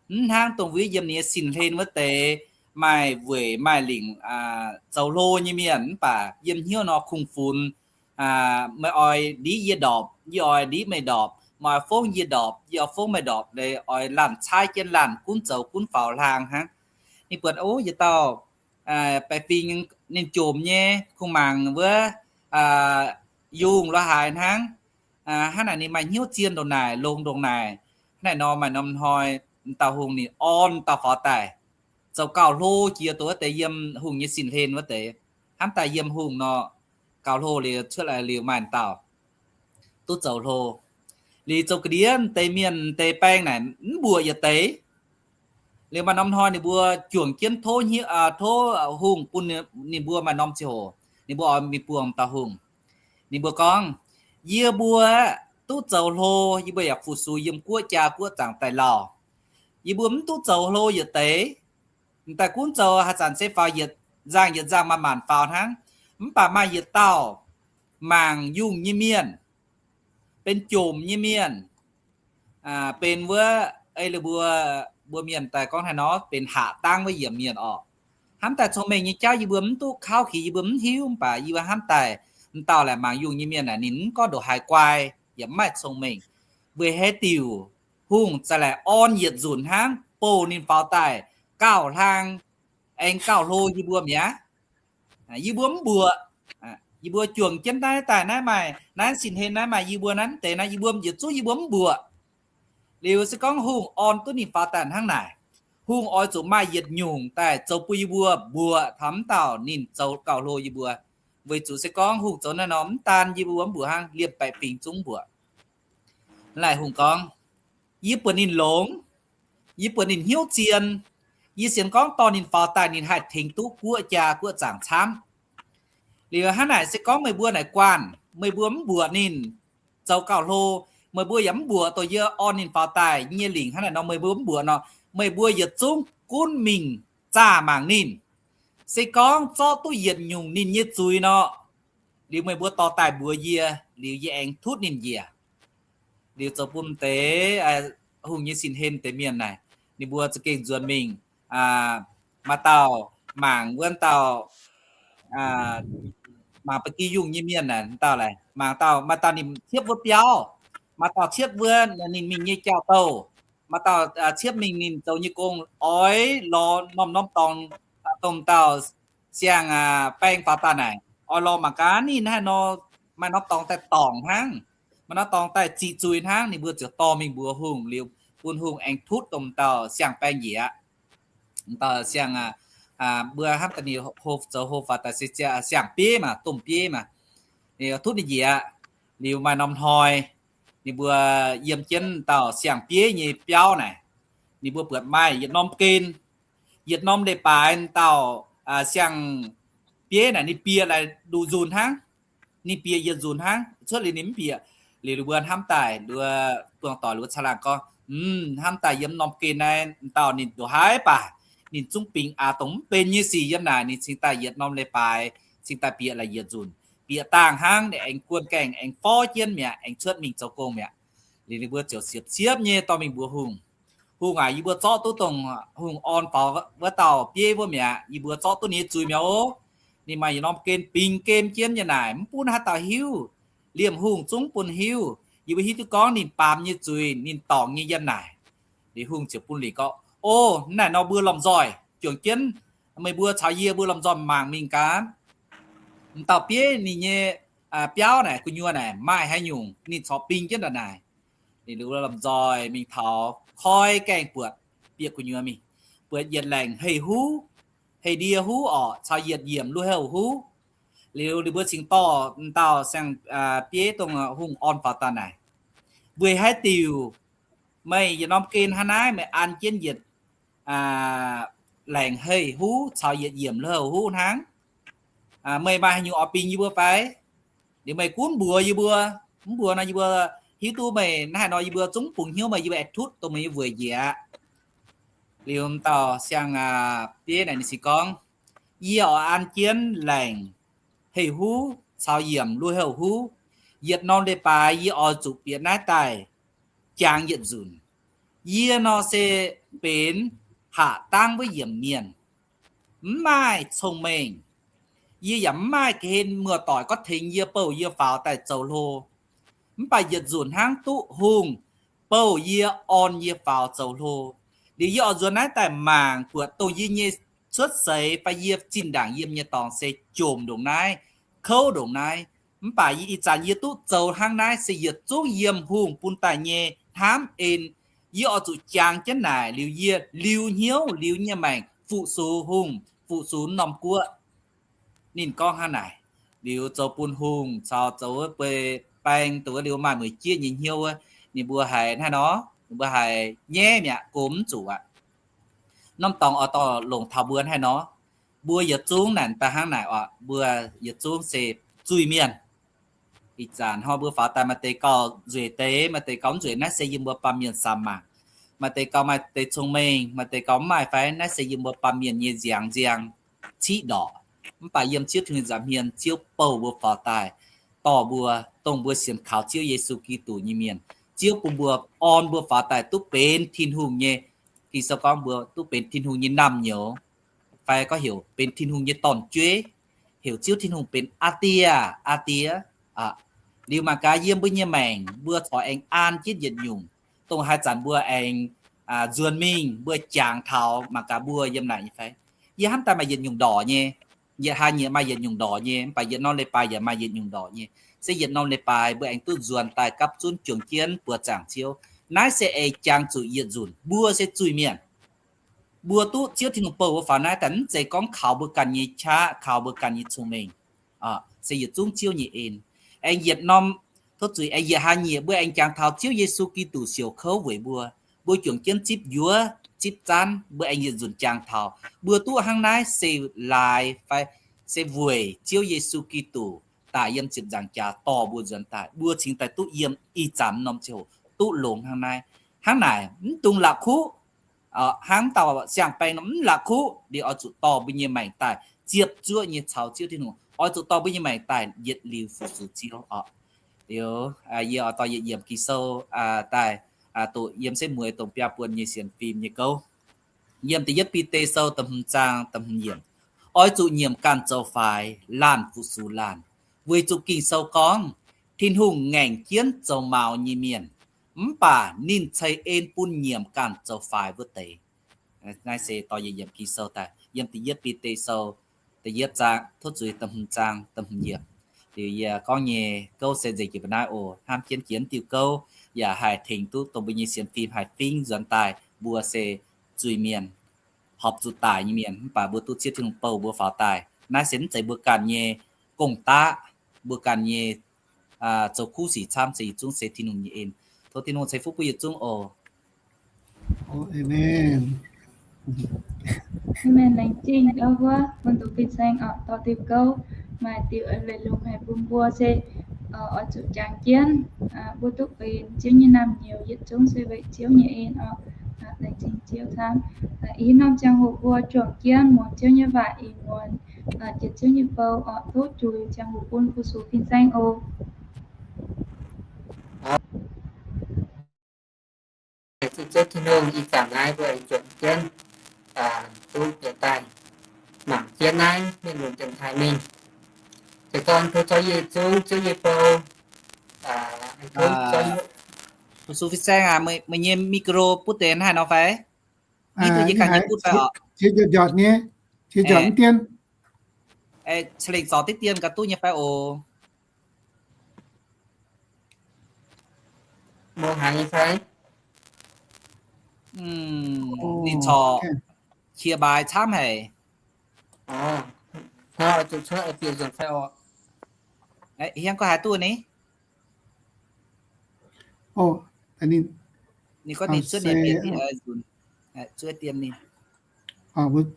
Mv hnangv dongh wuov yiem ninh nyei sin-hlen wuov deix maaih weic maaih lingc zoux hlo nyei mienh, mv baac yiem hnyouv nor kungx-funx. Meih oix ndiqv yie ndorpc, yie oix ndiqv meih ndorpc. Meih oix fongv yie ndorpc, yie oix fongv meih ndorpc. Leiz oix laanh caaiv jienv laanh, gunv zoux gunv faaux hlang hnangv. Ninh buatc, o, yietc dauh baeqc fingx ninh jomc nyei, kungx mangc wuov yungh lo haaix hnangv. Hnangv naaic ninh maaih hnyouv zien ndongc naaic, longx ndongc naaic. Hnangv naaic nor maaih norm hnoi, dauh hungh ninh orn dauh faaux daaih zoux gauh hlo jiex dongh wuov deix yiem hungh nyei sin-hlen wuov deix. Hnamv daaih yiem hungh nor gauh hlo liuz cuotv liuz maaih dauh duqv zoux hlo. Liuz zoux ga'ndiev deix mienh deix baeng naaic mv mbuoqc yietc deix. Liuz maaih norm hnoi ninh mbuo juangc jienv tov, tov hungh bun ninh mbuo maaih norm ziangh hoc ninh mbuo oix mingh buangh dauh hungh. Ninh mbuo gorngv, yie mbuo duqv zoux hlo, yie mbuo yaac fu-sux yiem guoqv jaa guoqv zaangc daaih lauh. Yie mbuo mv duqv zoux hlo yietc deix. M'daaih gunv zoux haaix zanc se faaux yietc nzangh yietc nzangh maanc maanc faaux hnangv. Mv baac maaih yietc dauh mangc yungh nyei mienh, benx jomc nyei mienh, benx wuov, ei mbuo, mbuo mienh daaih gorngv haaix nor benx haac dangv wuov yiemc mienh orqc. Hnamv daaih cong-mengh nyei jauv yie mbuo mv duqv kauv hic, yie mbuo mv hiuv, mv baac yie mbuo hnamv daaih m'dauh laaic mangc yungh nyei mienh naaic ninh mv gorngv ndongc haaix guai, yaac mv maaih cong-mengh. Weic haaix diuc hungh za'laaic orn yietc nzunc hnangv bouh ninh faaux daaih gauh hlang, aengx gauh hlo yie mbuo mi'aqv. Yie mbuo mv mbuoqc. Yie mbuo juangc jienv naaiv daaih naaiv maaih naaiv sin-hlen naaiv maaih yie mbuo naaiv deix naaiv yie mbuo yietc zungv yie mbuo mv mbuoqc. Liuz se gorngv hungh orn duqv ninh faaux daaih hnangv naaic, hungh oix zuqc maaih yietc nyungc daaih zoux bun yie mbuo mbuoqc taux m'dauh ninh zoux gauh hlo yie mbuo. Weic zuqc se gorngv hungh zoux naaiv nor mv daan yie mbuo mv mbuoqc hnangv, liemh baeqc fingx zungv mbuoqc. Laaic hungh gorngv, yie buatc ninh longx, yie buatc ninh hnyouv zien, yie sienx gorngv dorh ninh faaux daaih ninh haih tengx duqv guoqv jaa guoqv zaangc camv. Liuz hnangv naaic se gorngv meih mbuo naaic guanh, meih mbuo mv mbuoqc ninh zoux gauh hlo, meih mbuo yaac mv mbuoqc dongh yie orn ninh faaux daaih nyei lingc hnangv naaic nor meih mbuo mv mbuoqc nor, meih mbuo yietc zungv gunv mingh zaah mangc ninh. Se gorngv zorqv duqv yietc nyungc ninh nyei zuiz nor, liuz meih mbuo dorh daaih mbuox yie, liuz yie aengx tutv ninh njiec. Liuz zoux bun deix hungh nyei sin-hlen deix mienh naaic, ninh mbuo za'gengh nzuonx mingh. Maaih dauh mangc wuov dauh mangc ba'gi yungh nyei mienh naaic, dauh laaix mangc dauh, maaih dauh ninh ciepv wuov biauv, maaih dauh ciepv wuov ninh mingh nyei jauv-douh, maaih dauh ciepv mingh ninh zoux nyei gong, oix lorz norm-norm dorngx, dongh dauh siang-baeng faaux daaih naaic, oix lorz mangc gaax ninh haaix nor, maaih norm dorngx daaih dorngc hnangv, maaih norm dorngx daaih ziqc zuiz hnangv, ninh mbuo ziouc dorh mingh mbuox hungh liuz, bun hungh aengx tutv dongh dauh siang-baeng njiec aqv. Dauh siang, mbuo hnamv daaih ninh zoux hlo faaux daaih se siang-bieiv maah, domh bieiv maah. Ninh tutv ninh njiec aqv. Liuz maaih norm hnoi ninh mbuo yiem jienv dauh siang-bieiv nyei biauv naaic, ninh mbuo buatc maaih yietc norm gen, yietc norm leiz-baaix dauh siang-bieiv naaic ninh bieqc laaix nduqc nzunc hnangv. Ninh bieqc yietc nzunc hnangv, cuotv liuz ninh mv bieqc. Liuz ninh mbuo hnamv daaih, ninh mbuo buangh doic, ninh mbuo caangh laangh gorngv, Hnamv daaih yiem norm gen naaiv dauh ninh ndongc haaix baac ninh zungv bingx aqc dongh mv benx nyei sic yiem naaic. Ninh cingx daaih yietc norm leiz-baaix cingx daaih bieqc laaix yietc nzunc, bieqc dangh hnangv, ninh aengx guon gaengh aengx forv jienv mi'aqv, aengx cuotv mingh zoux gong mi'aqv. Liuz ninh mbuo ziouc siepv-siepv nyei dorh mingh mbuox hungh, Hungh aac, yie mbuo zorqv duqv dongh hungh orn faaux wuov dauh bieiv wuov mi'aqv. Yie mbuo zorqv duqv ninh nyei zuiz mi'aqv oc. Ninh maaih yietc norm gen bingx gemh jienv nyei naaic, mv bun haaix dauh hiuv. Liemh hungh zungv bun hiuv. Yie mbuo hiuv duqv gorngv ninh baamz nyei zuiz, ninh dorngc nyei yiem naaic. Liuz hungh ziouc bun lingc gorngv, O, naaiv nor mbuo lomh nzoih juangc jienv, meih mbuo caux yie mbuo lomh nzoih mangc mingh gaax, m'dauh bieiv ninh nyei biauv naaic, gu'nyuoz naaic maaih haaix nyungc ninh corc bingx jienv ndongc naaic. Ninh lomh nzoih mingh taux, koi gaengh buatc bieqc gu'nyuoz mingh, buatc yietc laengc hei huv, hei ndie huv orqc, caux yietc yiemc lui-houx huv. Liuz ninh mbuo cingx dorh m'dauh siang-bieiv dongh hungh orn faaux daaih naaic, Weic haaix diuc meih yietc norm gen hnangv naaiv meih an jienv yietc laengc hei huv caux yietc yiemc lui-houx huv hnangv? Meih maaih haaix nyungc oix bingx yie mbuo fai? Liuz meih gunv mbuox yie mbuo, mv mbuox nor yie mbuo hiuv duqv meih naaiv haaix nor, yie mbuo zungv bungx hnyouv meih, yie mbuo aengx tutv dongh meih nyei weic njiec aqv. Liuz m'dauh siang-bieiv naaic ninh cingx gorngv, Yie oix an jienv laengc hei huv caux yiemc lui-houx huv. Yietc norm leiz-baaix yie oix zuqc bieqc naaiv daaih jangx yietc nzunc. Yie nor se benx haac dangv wuov yiemc mienh, mv maaih cong-mengh. Yie yaac mv maaih ga'hlen muoz-doic gorngv tengx yie bouh yie faaux daaih zoux hlo. Mv baac yietc nzunc hnangv duqv hungh bouh yie, orn yie faaux zoux hlo. Liuz yie oix nzuonx naaiv daaih mangc buatc dongh yie nyei cuotv seix fai yie zinh ndaangc yiem nyei dorngx se jomc ndongc naaiv, kouv ndongc naaiv. Mv baac ih zanc yie duqv zoux hnangv naaiv se yietc zungv yiem hungh bun daaih nyei hnamv en. Yie oix zuqc jangx jienv naaic liuz yie liuz hnyouv liuz nyei maengc fu-sux hungh, fu-sux norm guoqv. Ninh gorngv hnangv naaic. Liuz zoux bun hungh caux zoux wuov beiv baeng dongh wuov liuz maaih mueic jieqv nyei hnyouv wuov, ninh mbuo haiz hnangv nor, ninh mbuo haiz nyaiv mi'aqv, gox mv zuqc aqv. Norm dorngx oix dorh longc taux mbuo hnangv nor, mbuo yietc zungv naaic daaih hnangv naaic oc, mbuo yietc zungv se zuiz-mienh. Ih zanc hnoi mbuo faaux daaih maaih deix gauh nzueic deix, maaih deix gauh mv nzueic, naaiv se yiem mbuo baamh mienh samx mangc. Maaih deix gauh maaih deix cong-mengh, maaih deix gauh mv maaih fai, naaiv se yiem mbuo baamh mienh nyei nziangx nziang ciqv ndorqc. Mv baac yiem Ziouv Tin-Hungh nza'hmien, Ziouv bouh mbuo faaux daaih, dorh mbuo, dongh mbuo sienx kaux Ziouv Yesu Giduc nyei mienh. Ziouv bun mbuo, orn mbuo faaux daaih duqv benx Tin-Hungh nyei, Ging-Sou gorngv mbuo duqv benx Tin-Hungh nyei naamh nyouz, fai gorngv heuc benx Tin-Hungh nyei dorn-jueiv, heuc Ziouv Tin-Hungh benx Aa Die, Aa Die. Liuz mangc gaax yiem mbuo nyei maengc, mbuo corc aengx an jienv yietc nyungc, dongh haaix zanc mbuo aengx nzuonx mingh mbuo jangx taux mangc gaax mbuo yiem naaic nyei fai. Yie hnamv daaih maaih yietc nyungc ndorqc nyei, yietc haa nyieqc maaih yietc nyungc ndorqc nyei, mv baac yietc norm leiz-baaix yaac maaih yietc nyungc ndorqc nyei. Se yietc norm leiz-baaix mbuo aengx duqv nzuonx daaih gapv zunv juangc jienv buoz zaangc Ziouv. Naaiv se eix jangx zuqc yietc nzunc. Mbuo se zuiz-mienh. Mbuo duqv Ziouv Tin-Hungh bouh mbuo faaux naaiv daaih, mv zeiz gorngv kaux mbuo ganh nyei qaqv, kaux mbuo ganh nyei cong-mengh. Se yietc zungv Ziouv nyei en. Aengx yietc norm, tov zuiz, aengx yietc haa nyieqc mbuo aengx jangx taux Ziouv Yesu Giduc siouc kouv weic mbuo. Mbuo juangc jienv zipv njuov zipv zanv, mbuo aengx yietc nzunc jangx taux. Mbuo duqv hnangv naaiv se laaix fai se weic Ziouv Yesu Giduc daaih yiem ziepc nzaangc jaax dorh mbuo nzuonx daaih, mbuo cingx daaih duqv yiem ih zanc norm ziangh hoc duqv longx hnangv naaiv. Hnangv naaic mv dungx la'kuqv. Hnangv dauh siang-baeng nor mv la'kuqv, liuz oix zuqc dorh mbuo nyei maengc daaih ziepc zuoqv nyei caux Ziouv Tin-Hungh, oix zuqc dorh mbuo nyei maengc daaih yietc liuz fu-sux Ziouv oc. Liuz yie oix dorh yietc yiemc Ging-Sou daaih, doqc yiem setv mueiz dongh biaa buonc nyei sienx fim nyei gouv. Yiem da'yietv Bide Sou da'hmz zaang da'hmz yiemc. oix zuqc nyiemc ganh zoux faix, laanh fu-sux laanh. Weic zuqc Ging-Sou gorngv, Tin-Hungh ngaengc jienv zoux maux nyei mienh, mv baac ninh ceix en bun nyiemc ganh zoux faix wuov deix. Naaiv se dorh yie yiemc Ging-Sou daaih, yiem da'yietv Bide Sou da'yietv zaang, tov zuiz, da'hmz zaang da'hmz yiemc. Liuz yie gorngv nyei gouv se nzengc jiex mbuo naaiv oc. Hnamv jienv jiex diuh gouv yaac haih tengx duqv dongh mbuo nyei sienx fim haih fingx nzuonx daaih. Mbuo se zuiz-mienh, horpc zuqc daic nyei mienh, mv baac mbuo duqv Ziouv Tin-Hungh bou mbuo faaux daaih. Naaiv se mv zeiz mbuo ganh nyei gong-daqv, mbuo ganh nyei zoux kuv sic camv, se yietc zungv se Tin-Hungh nyei en. Tov Tin-Hungh ceix fuqv bun yietc zungv oc. Aamen. Aamen. Laengz zingh wuov bun doqc fin-saeng oc, dorh diuh gouv, maaih diuh leiz-longx haic bun mbuo se oix zuqc jangx jienv, mbuo duqv benx Ziouv nyei naamh nyouz yietc zungv se weic Ziouv nyei en oc. Laengz zingh Ziouv camv. Ih norm ziangh hoc mbuo juangc jienv muangx Ziouv nyei waac, ih muonz jiex Ziouv nyei bou oc. Tov juix ziangh hoc bun fu-sux fin-saeng oc. Ziouv Tin-Hungh, ih zanc naaiv mbuo juangc jienv duqv bieqc daaih mangc jienv naaiv mienh lunx dienx taaih mingh. Se gorngv tov Ziouv Yesu, Ziouv nyei bou, fu-sux fin-saeng aac, meih nyei micro butv deix haih nor fai? Hiuv duqv yie ganh nyei butv fai oc? Qiex njortv njortv nyei, qiex njortv mv dien. Ca'lengc zorc diqv dien gaax duqv nyei fai oc? Mbuo haiz nyei fai? Ninh corc qiex mbaaix camv haic. Hiuv gorngv haaix duqv ni? Ninh gorngv ninh zuov ninh, zuov dien ninh.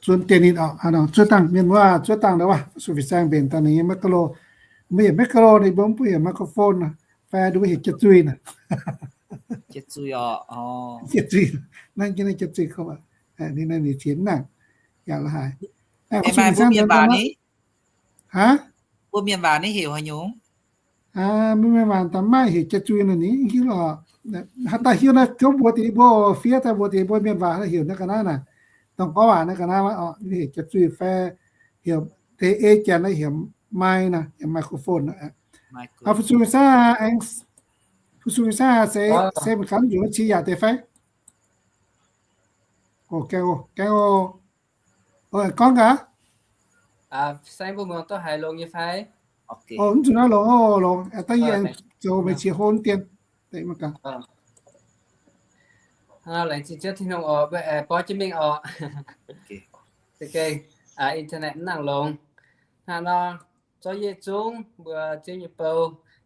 Zuov dien ninh oc. Zuov dangh mienh wuov, zuov dangh ndau wuov, fu-sux fin-saeng mbenc daaih ninh nyei micro. Mbuo heuc micro ninh mbuo mv baac heuc microphone nor, fai mbuo heuc jiex zuih nor. Jiex zuih oc. Jiex zuih. Naaiv jiex zuih kouv aqv. Ninh naaiv ninh qiex nangh. Yaac la'haaix. Fu-sux fin-saeng mbuo mienh waac ni? Haa? Mbuo mienh waac ni heuc haaix nyungc? Mbuo mienh waac da'maaih heuc jiex zuih nor, ninh hiuv lorqc. Haaix dauh hiuv naaiv gorngv mbuox deix mbuo, fiev daaih mbuox deix mbuo mienh waac heuc naaiv ga'naaiv naaic. Dongh gorngv waac naaiv ga'naaiv oc, heuc jiex zuih fai heuc deix ei janx naaiv heuc mai nor, heuc microphone nor. Fu-sux fin-saeng, fu-sux fin-saeng se, se meih ganh nzunc qiex yaac deix fai? Gaengh oc, gaengh oc. Gorngv gaax. Saeng mbuo muangx duqv haiz longx nyei fai? Mv zuqc naaiv longx oc, longx. Daaih yie aengx zoux meih qiex hlo dien. Laengz zingh Ziouv Tin-Hungh oc, mbuo aengx borv jienv mingh oc. Za'gengh internet mv nangc longx. Hnangv nor, zorqv yietc zungv mbuo Ziouv nyei bou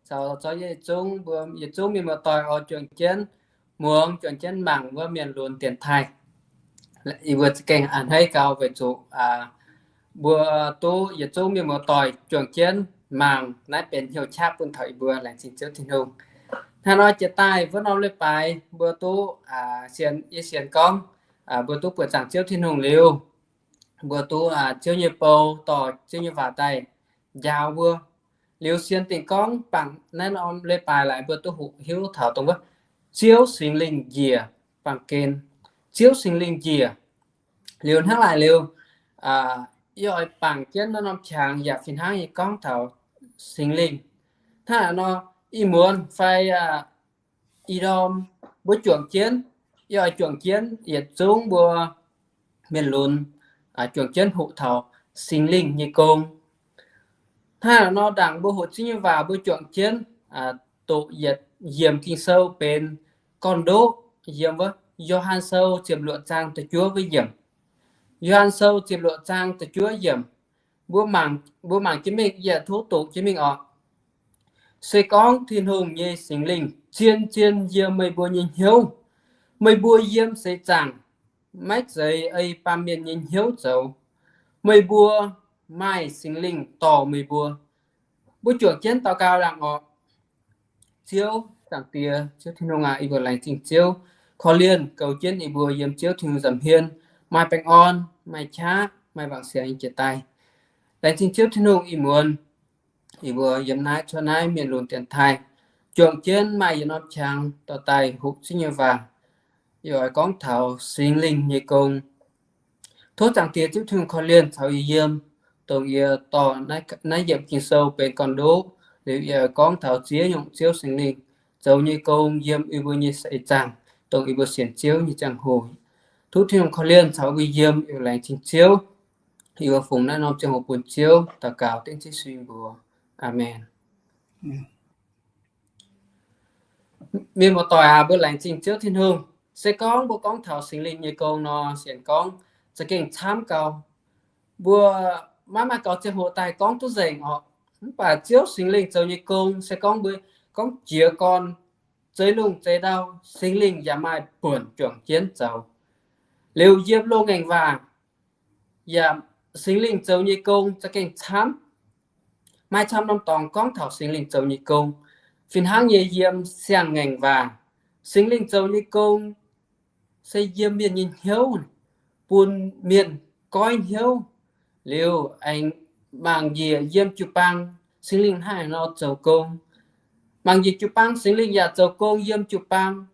caux zorqv yietc zungv mbuo yietc zungv mienh muoz-doic oix juangc jienv muangx, juangc jienv mangc wuov mienh lunx dienx taaih. Yie mbuo za'gengh a'hneiv gau weic zuqc mbuo duqv yietc zungv mienh muoz-doic juangc jienv mangc, naaiv benx hnyouv qaqv bun taux yie mbuo. Laengz zingh Ziouv Tin-Hungh. Hnangv nor jiex daaih wuov norm leiz-baaix mbuo duqv sienx, yie sienx gorngv mbuo duqv buoqc zaangc Ziouv Tin-Hungh liuz, mbuo duqv Ziouv nyei bou dorh Ziouv nyei waac daaih njaaux mbuo. Liuz sienx dingc gorngv bangc naaiv norm leiz-baaix laaix mbuo duqv hoqc hiuv taux dongh wuov Ziouv Singx Lingh njiec baamh gen. Ziouv Singx Lingh njiec. Liuz hnangv naaic liuz, yie oix bangc jienv naaiv norm qangx yaac fih hnangv nyei gorngv taux Singx Lingh. Hnangv naaic nor, ih muonz fai ih ndorm mbuo juangc jienv, yie oix juangc jienv yietc zungv mbuo mienh lunx juangc jienv hoqc taux Singx Lingh nyei gong. Hnangv naaic nor, ndaangc mbuo hoqc Ziouv nyei waac mbuo juangc jienv doqc yietc yiemc Ging-Sou benx gorn-ndoqv, yiem wuov Yo^han Sou ziepc luoqc zaang da'juov wuov yiemc. Yo^han Sou ziepc luoqc zaang da'juov yiemc. Mbuo mangc, mbuo mangc jienv mingh, yie tov doqc jienv mingh oc. Se gorngv Tin-Hungh nyei Singx Lingh zien-zien yiem meih mbuo nyei hnyouv, meih mbuo yiem seix zaangc maiv zeiz ei baamh mienh nyei hnyouv zoux. Meih mbuo maaih Singx Lingh dorh meih mbuo. Mbuo juangc jienv daux gaux laangc oc. Ziouv Zaangc Diex, Ziouv Tin-Hungh aac, yie mbuo laengz zingh Ziouv korv-lienh goux jienv yie mbuo yiem Ziouv Tin-Hungh nza'hmien maaih baengh orn, maaih qaqv, maaih wangc siangx jiex daaih. Laengz zingh Ziouv Tin-Hungh ih muonz yie mbuo yiem naaiv cuotv naaiv mienh lunx dienx taaih, juangc jienv maaih yietc norm qangx dorh daaih hoqc Ziouv nyei waac. Yie oix gorngv taux Singx Lingh nyei gong. Tov Zaangc Diex Ziouv Tin-Hungh korv-lienh caux yie yiem. dongh yie dorh naaiv yiemc Ging-Sou benx gorn-ndoqv, liuz yie gorngv taux ziex nyungc Ziouv Singx Lingh zoux nyei gong yiem yie mbuo nyei seix zaangc, dongh yie mbuo sienx Ziouv nyei ziangh hoc. Tov Tin-Hungh korv-lienh caux mbuo yiem, yie laengz zingh Ziouv. Yie mbuo fungx naaiv norm ziangh hoc bun Ziouv daux gaux dengv Ziouv Yesu mbuox. Aamen. Mienh muoz-doic aac, mbuo laengz zingh Ziouv Tin-Hungh. Se gorngv mbuo gorngv taux Singx Lingh nyei gong nor, sienx gorngv za'gengh camv gau. Mbuo maiv maaih gaux ziangh hoc daaih gorngv duqv nzengc orqc. Mv baac Ziouv Singx Lingh zoux nyei gong, se gorngv mbuo gorngv jiez gorn zeix lungh zeix ndau, Singx Lingh yaac maaih buonc juangc jienv zoux. Liuz yiem loz-ngaengc waac yaac Singx Lingh zoux nyei gong za'gengh camv. Maaih camv norm dorngx gorngv taux Singx Lingh zoux nyei gong. Fih hnangv nyei yiem siang-ngaengc waac, Singx Lingh zoux nyei gong se yiem mienh nyei hnyouv, bun mienh goiv hnyouv. Liuz aengx mangc njiec yiem jiu-baang Singx Lingh hnangv haaix nor zoux gong. Mangc njiec jiu-baang Singx Lingh yaac zoux gong yiem jiu-baang,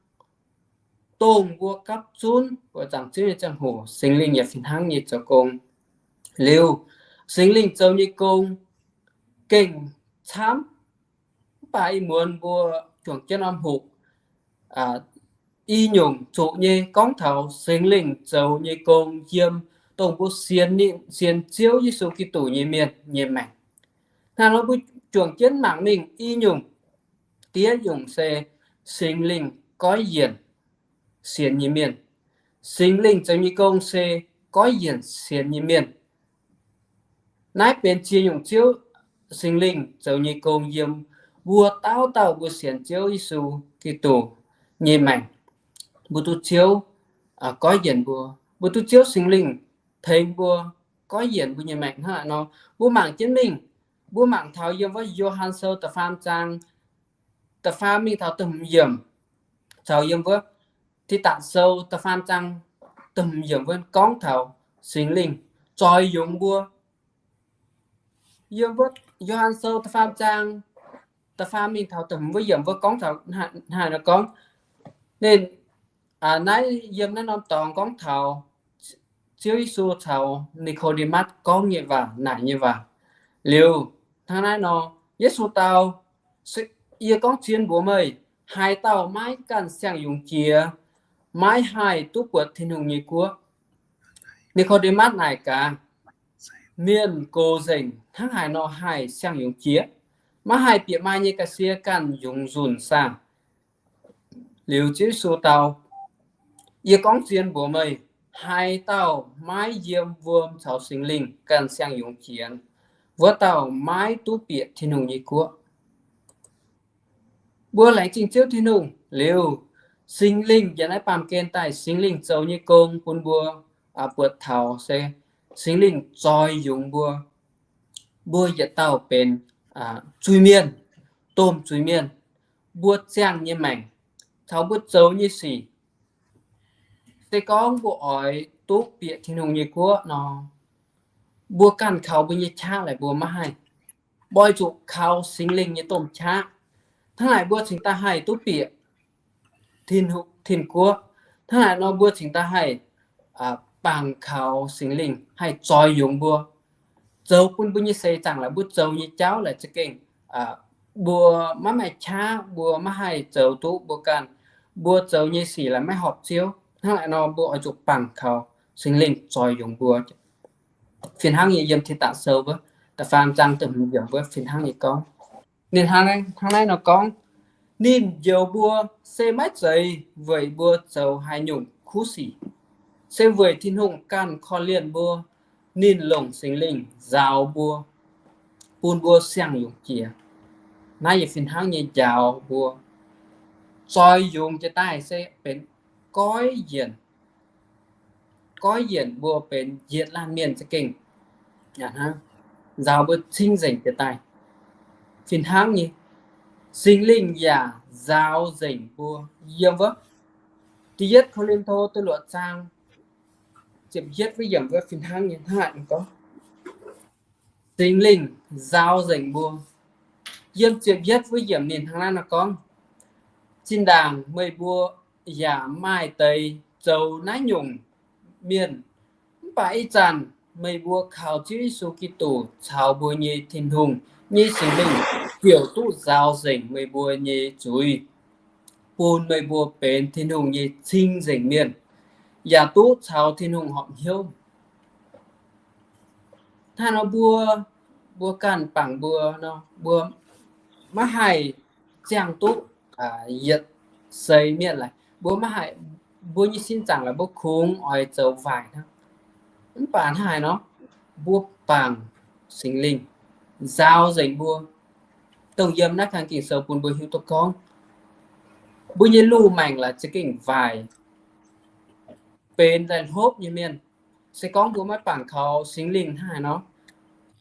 dongh mbuo gapv zunv mbuo zaangc Ziouv nyei ziangh hoc, Singx Lingh yaac fih hnangv nyei zoux gong. Liuz, Singx Lingh zoux nyei gong gengh camv. Mv baac ih muonz mbuo juangc jienv norm hoqc i nyungc zuqc nyei gorngv taux Singx Lingh zoux nyei gong yiem dongh mbuo sienx ninh, sienx Ziouv Yesu Giduc nyei mienh nyei maengc. Hnangv nor mbuo juangc jienv mangc mingh i nyungc. Diev nyungc se Singx Lingh goiv yienc sienx nyei mienh. Singx Lingh zoux nyei gong se goiv yienc sienx nyei mienh. Naaiv benx ziex nyungc Ziouv Singx Lingh zoux nyei gong yiem mbuo dauh dauh mbuo sienx Ziouv Yesu Giduc nyei maengc. Mbuo duqv Ziouv goiv yienc mbuo, mbuo duqv Ziouv Singx Lingh tengx mbuo goiv yienc mbuo nyei maengc hnangv naaiv nor. Mbuo mangc jienv mingh, mbuo mangc taux yiem wuov Yo^han Sou da'faam zaang, da'faam mingh taux da'hmz yiemc, caux yiem wuov Tidatc Sou da'faam zaang da'hmz yiemc wuov gorngv taux Singx Lingh zoix yungz mbuo. Yiem wuov Yo^han Sou da'faam zaang da'faam mingh taux da'hmz wuov yiemc wuov gorngv taux hnangv haaix nor gorngv. Ninh naaiv yiem naaiv norm dorngx gorngv taux Ziouv Yesu caux Ni^ko^nde^matv gorngv nyei waac, naaic nyei waac. Liuz hnangv naaiv nor, Yesu dau, Yie gorngv zien mbuox meih, haaix dauh maiv ganh siang-yungz jiex, maiv haih duqv buatc Tin-Hungh nyei guoqv. Ni^ko^nde^matv naaic gaax, Mienh gox nzengc hnangv haaix nor haih siang-yungz jiex? Maiv haih bieqc maa nyei ga'sie ganh yungz nzunc saah? Liuz Ziouv Yesu dau, Yie gorngv zien mbuox meih, haaix dauh maiv yiem wuom caux Singx Lingh ganh siang-yungz jiex, wuov dauh maiv duqv bieqc Tin-Hungh nyei guoqv. Mbuo laengz zingh Ziouv Tin-Hungh liuz, Singx Lingh yiem naaiv baamh gen daaih, Singx Lingh zoux nyei gong bun mbuo buatc taux se Singx Lingh zoi yungz mbuo. Mbuo yietc dauh benx zuiz-mienh, domh zuiz-mienh. Mbuo ziangh nyei maengc caux mbuo zoux nyei sic, se gorngv mbuo oix duqv bieqc Tin-Hungh nyei guoqv nor, mbuo ganh kaux mbuo nyei qaqv laaix mbuo maiv haih. Mbuo oix zuqc kaux Singx Lingh nyei domh qaqv. Hnangv naaic mbuo cingx daaih haih duqv bieqc Tin-Guoqv. Hnangv naaic nor mbuo cingx daaih haih bangc kaux Singx Lingh haih zoi yungz mbuo, zoux bun mbuo nyei seix zaangc laaix mbuo zoux nyei jauv laaix za'gengh mbuo maiv maaih qaqv, mbuo maiv haih zoux duqv mbuo ganh, mbuo zoux nyei sic laaix maiv horpc Ziouv. Hnangv naaic nor mbuo oix zuqc bangc kaux Singx Lingh zoi yungz mbuo. Fih hnangv nyei yiem Tidatc Sou wuov da'faam zaang da'hmz yiemc wuov fih hnangv nyei gorngv. Ninh hnangv naaiv nor gorngv, Ninh njoux mbuo se maiv zeiz weic mbuo zoux haaix nyungc kuv sic, se weic Tin-Hungh ganh korv-lienh mbuo. Ninh longc Singx Lingh njaaux mbuo, bun mbuo siang-yungz jiex. Naaiv yie fih hnangv nyei njaaux mbuo. Zoi yungz jiex daaih se benx goiv yienc, goiv yienc mbuo benx yietc laanh mienh za'gengh njaaux mbuo cing nzengc jiex daaih. Fih hnangv nyei, Singx Lingh yaac njaaux nzengc mbuo. Yiem wuov da'yietv Ko^lin^to da'luoqc zaang ziepc yietv wuov yiemc wuov fih hnangv nyei hnangv naaiv gorngv, Singx Lingh njaaux nzengc mbuo. Yiem ziepc yietv wuov yiemc ninh hnangv naaiv nor gorngv, Zinh ndaangc meih mbuo yaac maaih deix zoux naaiv nyungc mienh, mv baac ih zanc meih mbuo kaux Ziouv Yesu Giduc caux mbuo nyei Tin-Hungh nyei Singx Lingh ziouc duqv nzaaux nzengc meih mbuo nyei zuiz, bun meih mbuo benx Tin-Hungh nyei cing-nzengc mienh, yaac duqv caux Tin-Hungh horpc hnyouv. Hnangv nor mbuo, mbuo ganh bangc mbuo nor, mbuo maiv haih ziangh duqv yietc seix mienh laaix. Mbuo maiv haih, mbuo nyei sin zaangc laaix mbuo kungx oix zoux waaic hnangv. Mv baac hnangv haaix nor, mbuo bangc Singx Lingh nzaaux nzengc mbuo, dongh yiem naaiv kang Ging-Sou bun mbuo hiuv duqv gorngv, mbuo nyei loz-maengc laaix za'gengh waaic, benx laih hlopv nyei mienh. Se gorngv mbuo maiv bangc kaux Singx Lingh hnangv haaix nor,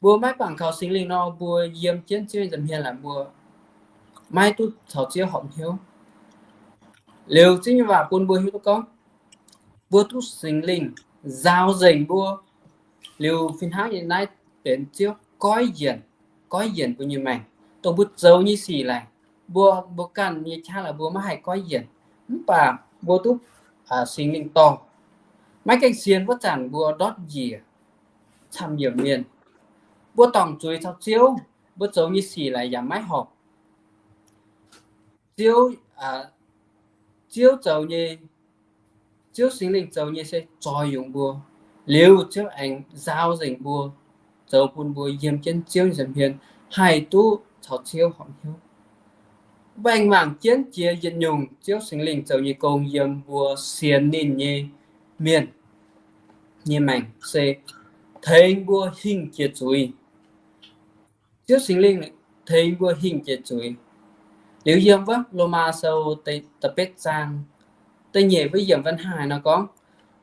mbuo maiv bangc kaux Singx Lingh nor, mbuo yiem jienv Ziouv nyei nza'hmien laaix mbuo maiv duqv caux Ziouv horpc hnyouv. Liuz Ziouv nyei waac bun mbuo hiuv duqv gorngv, mbuo duqv Singx Lingh nzaaux nzengc mbuo, liuz fih hnangv nyei naaiv benx Ziouv goiv yienc, goiv yienc mbuo nyei maengc, dongh mbuo zoux nyei sic laaix, mbuo, mbuo ganh nyei qaqv laaix mbuo maiv haih goiv yienc, mv baac mbuo duqv Singx Lingh dorh. Maiv gaengh sienx wuov zanc mbuo ndortv njiec camv-yiemc mienh, mbuo dorngc zuiz caux Ziouv, mbuo zoux nyei sic laaix yaac maiv horpc. Ziouv, Ziouv zoux nyei, Ziouv Singx Lingh zoux nyei se zoih yungz mbuo. Liuz Ziouv aengx nzaaux nzengc mbuo, zoux bun mbuo yiem jienv Ziouv nyei nza'hmien haih duqv caux Ziouv horpc hnyouv. Mbuo aengx mangc jienv jiex yietc nyungc Ziouv Singx Lingh zoux nyei gong yiem mbuo sienx ninh nyei mienh nyei maengc se tengx mbuo hingh jiex zuiz. Ziouv Singx Lingh tengx mbuo hingh jiex zuiz. Liuz yiem wuov Lomaa Sou da'betv zaang da'nyeic wuov yiemc wuov hnangv haaix nor gorngv,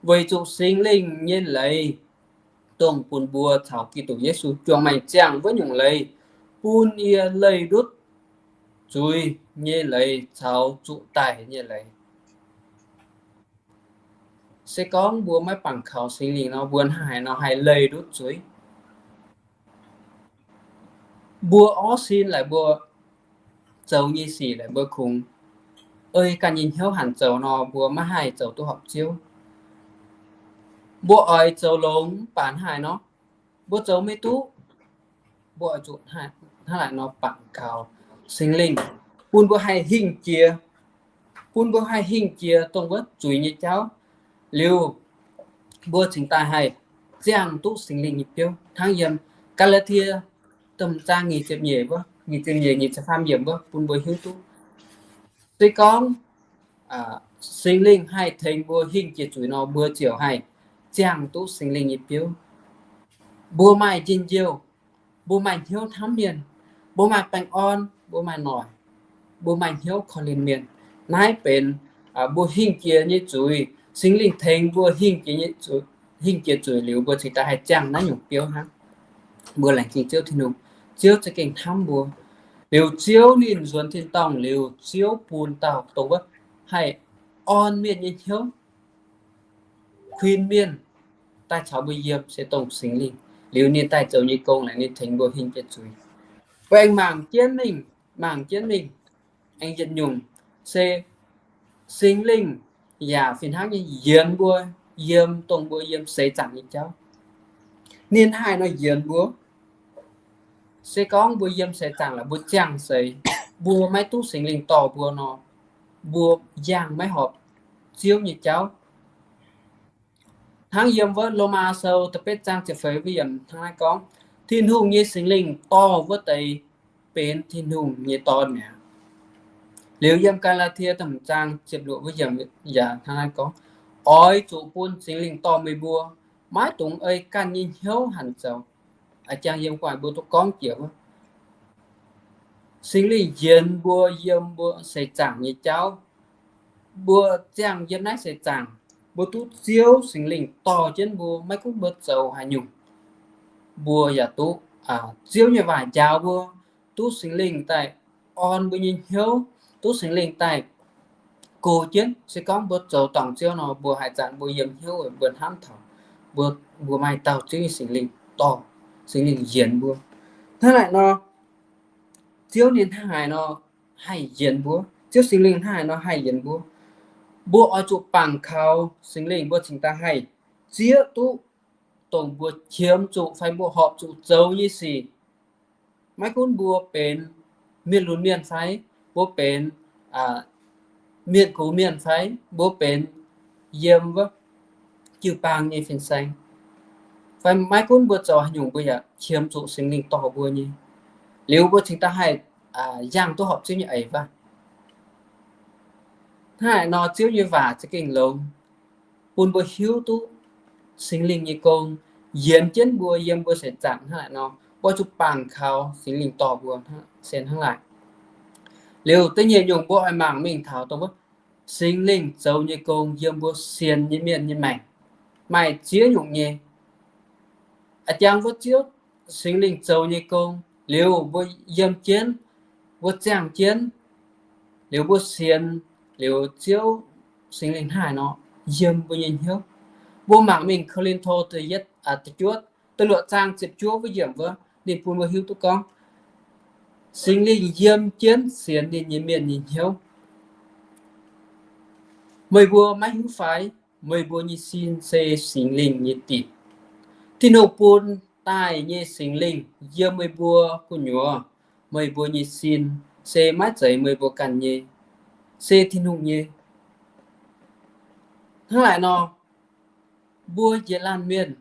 weic zuqc Singx Lingh nyei leiz, dongh bun mbuo caux Giduc Yesu juangc maengc ziangh wuov nyungc leiz, bun yie leih ndutv zuiz nyei leiz caux zuqc daic nyei leiz. Se gorngv mbuo maiv bangc kaux Singx Lingh nor, mbuo hnangv haaix nor haih leih ndutv zuiz? Mbuo orv sin laaix mbuo zoux nyei sic laaix mbuo kungx ei ganh nyei hnyouv hanc zoux nor, mbuo maiv haih zoux duqv horpc Ziouv. Mbuo oix zoux longx mv baac hnangv haaix nor, mbuo zoux maiv duqv. Mbuo oix zuqc hnangv naaic nor bangc kaux Singx Lingh, bun mbuo haih hingh jiex, bun mbuo haih hingh jiex dongh wuov zuiz nyei jauv. Liuz mbuo cingx daaih haih ziangh duqv Singx Lingh nyei biouv hnangv yiem Gaa^laa^tie domh zaang nyic ziepc nyeic wuov, nyic ziepc nyeic, nyic ziepc faam yiemc wuov bun mbuo hiuv duqv, se gorngv Singx Lingh haih tengx mbuo hingh jiex zuiz nor, mbuo ziouc haih ziangh duqv Singx Lingh nyei biouv. Mbuo maaih njien-youh, mbuo maaih hnyouv hnamv mienh, mbuo maaih baengh orn, mbuo maaih noic, mbuo maaih hnyouv korv-lienh mienh. Naaiv benx mbuo hingh jiex nyei zuiz. Singx Lingh tengx mbuo hingh jiex nyei zuiz, hingh jiex zuiz liuz, mbuo cingx daaih haih ziangh naaiv nyungc biouv hnangv. Mbuo laengz zingh Ziouv Tin-Hungh, Ziouv za'gengh hnamv mbuo. Liuz Ziouv ninh nzuonx tin-dorngh liuz, Ziouv bun dauh dongh wuov haih orn mienh nyei hnyouv, kuinx mienh daaih caux mbuo yiem se dongh Singx Lingh. Liuz ninh daaih zoux nyei gong naaic, ninh tengx mbuo hingh jiex zuiz. Mbuo aengx mangc jienv mingh, mangc jienv mingh, aengx yietc nyungc se Singx Lingh yaac fih hnangv nyei yienx mbuo yiem dongh mbuo yiem seix zaangc nyei jauv. Ninh haih nor yienx mbuo. Se gorngv mbuo yiem seix zaangc laaix mbuo ziangh seix, mbuo maiv duqv Singx Lingh dorh mbuo nor, mbuo yangh maiv horpc Ziouv nyei jauv. Hnangv yiem wuov Lomaa Sou da'betv zaang ziepc feix wuov yiemc hnangv naaiv gorngv, Tin-Hungh nyei Singx Lingh dorh wuov deix benx Tin-Hungh nyei dorn mi'aqv. Liuz yiem Gaa^laa^tie domh zaang ziepc luoqc wuov yiemc yaac hnangv naaiv gorngv, oix zuqc bun Singx Lingh dorh meih mbuo, maiv dungx ei ganh nyei hnyouv hanc zoux. A'jang yiem gu'nguaaic mbuo duqv gorngv jiex wuov, Singx Lingh yienx mbuo yiem mbuo seix zaangc nyei jauv. Mbuo ziangh yiem naaiv seix zaangc, mbuo duqv Ziouv Singx Lingh dorh jienv mbuo, maiv gunv mbuo zoux haaix nyungc, mbuo yaac duqv Ziouv nyei waac njaaux mbuo, duqv Singx Lingh daaih orn mbuo nyei hnyouv, duqv Singx Lingh daaih gox jienv. Se gorngv mbuo zoux dorngc Ziouv nor, mbuo haaix zanc mbuo yiem hnyouv mbuo hnamv taux mbuo, mbuo maaih dauh Ziouv nyei Singx Lingh dorh, Singx Lingh yienx mbuo. Hnangv naaic nor, Ziouv ninh hnangv haaix nor haih yienx mbuo, Ziouv Singx Lingh hnangv haaix nor haih yienx mbuo. Mbuo oix zuqc bangc kaux Singx Lingh, mbuo cingx daaih haih zieqv duqv dongh mbuo qiemx zuqc fai mbuo horpc zuqc zoux nyei sic. Maiv gunv mbuo benx mienh lunx mienh fai mbuo benx mienh gox mienh fai mbuo benx yiem wuov jiu-baang nyei fin-saeng, fai maiv gunv mbuo zoux haaix nyungc, mbuo yaac qiemx zuqc Singx Lingh dorh mbuo nyei. Liuz mbuo cingx daaih haih yangh duqv horpc Ziouv nyei eix wuov. Hnangv naaic nor, Ziouv nyei waac za'gengh longx, bun mbuo hiuv duqv Singx Lingh nyei gong yienx jienv mbuo yiem mbuo seix zaangc hnangv naaic nor, mbuo zuqc bangc kaux Singx Lingh dorh mbuo se hnangv naaic. Liuz da'nyeic nyungc mbuo oix mangc mingh taux dongh wuov Singx Lingh zoux nyei gong yiem mbuo sienx nyei mienh nyei maengc maaih ziex nyungc nyei. A'jangx mbuo Ziouv Singx Lingh zoux nyei gong liuz, mbuo yiem jienv, mbuo ziangh jienv, liuz mbuo sienx, liuz Ziouv Singx Lingh hnangv haaix nor yiem mbuo nyei hnyouv. Mbuo mangc mingh Ko^lin^to da'yietv, da'juov, da'luoqc zaang ziepc juov wuov yiemc wuov, ninh bun mbuo hiuv duqv gorngv Singx Lingh yiem jienv sienx ninh nyei mienh nyei hnyouv. Meih mbuo maiv hiuv fai? Meih mbuo nyei sin se Singx Lingh nyei dinc. Tin-Hungh bun daaih nyei Singx Lingh yiem meih mbuo gu'nyuoz. Meih mbuo nyei sin se maiv zeiz meih mbuo ganh nyei, se Tin-Hungh nyei. Hnangv naaic nor, mbuo njiec laanh mienh,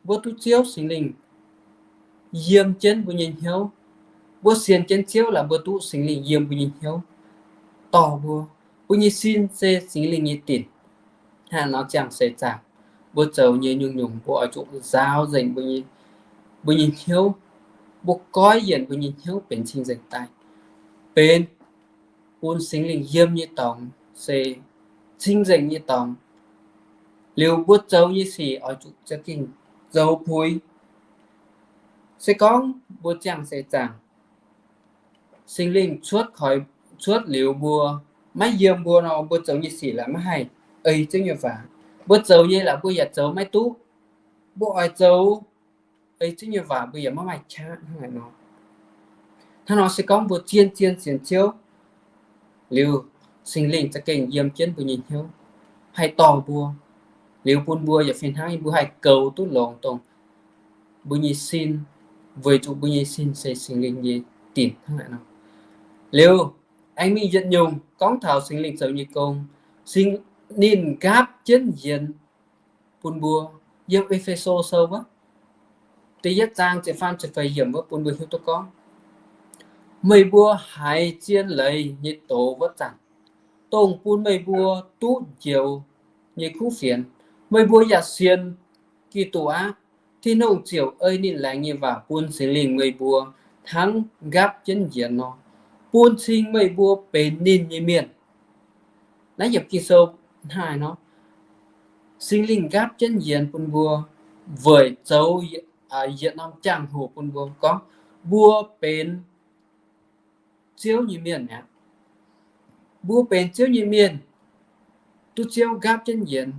mbuo duqv Ziouv Singx Lingh yiem jienv mbuo nyei hnyouv. Mbuo sienx jienv Ziouv laaix mbuo duqv Singx Lingh yiem mbuo nyei hnyouv, dorh mbuo. Mbuo nyei sin se Singx Lingh nyei dinc. Hnangv nor ziangh seix zaangc, mbuo zoux nyei nyungc-nyungc mbuo oix zuqc nzaaux nzengc mbuo nyei, mbuo nyei hnyouv. Mbuo goiv yienc mbuo nyei hnyouv benx cing-nzengc daaih, benx bun Singx Lingh yiem nyei dorngx, se cing-nzengc nyei dorngx. Liuz mbuo zoux nyei sic oix zuqc za'gengh zoux puix. Se gorngv mbuo ziangh seix zaangc, Singx Lingh cuotv koi, cuotv liuz mbuo maiv yiem mbuo nor, mbuo zoux nyei sic laaix maiv haih ei Ziouv nyei waac. Mbuo zoux nyei laaix mbuo yaac zoux maiv duqv. Mbuo oix zoux ei Ziouv nyei waac mbuo yaac maiv maaih qaqv hnangv naaic nor. Hnangv nor se gorngv mbuo zien-zien sienx Ziouv liuz, Singx Lingh za'gengh yiem jienv mbuo nyei hnyouv, haih dorh mbuo, liuz bun mbuo yaac fih hnangv mbuo haih goux duqv longx dongh mbuo nyei sin, weic zuqc mbuo nyei sin se Singx Lingh nyei dinc hnangv naaic nor. Liuz, aengx mingh yietc nyungc gorngv taux Singx Lingh zoux nyei gong, Singx, ninh nqaapv jienv yienx bun mbuo. Yiem E^fe^so sou wuov, da'yietv zaang ziepc faam ziepc feix yiemc wuov bun mbuo hiuv duqv gorngv, meih mbuo haiz zien leiz nyei doz wuov zanc, dongh bun meih mbuo duqv njoux nyei kuv fienx, meih mbuo yaac sienx Giduc aqv. Tin-Hungh ziouc ei ninh laengz nyei waac bun Singx Lingh meih mbuo hnangv nqaapv jienv yienx nor, bun cing meih mbuo benx ninh nyei mienh. Naaiv yiemc Ging-Sou hnangv naaic nor, Singx Lingh nqaapv jienv yienx bun mbuo weic zoux yietc norm jangx-hoc bun mbuo gorngv mbuo benx Ziouv nyei mienh mi'aqv. Mbuo benx Ziouv nyei mienh, duqv Ziouv nqaapv jienv yienx,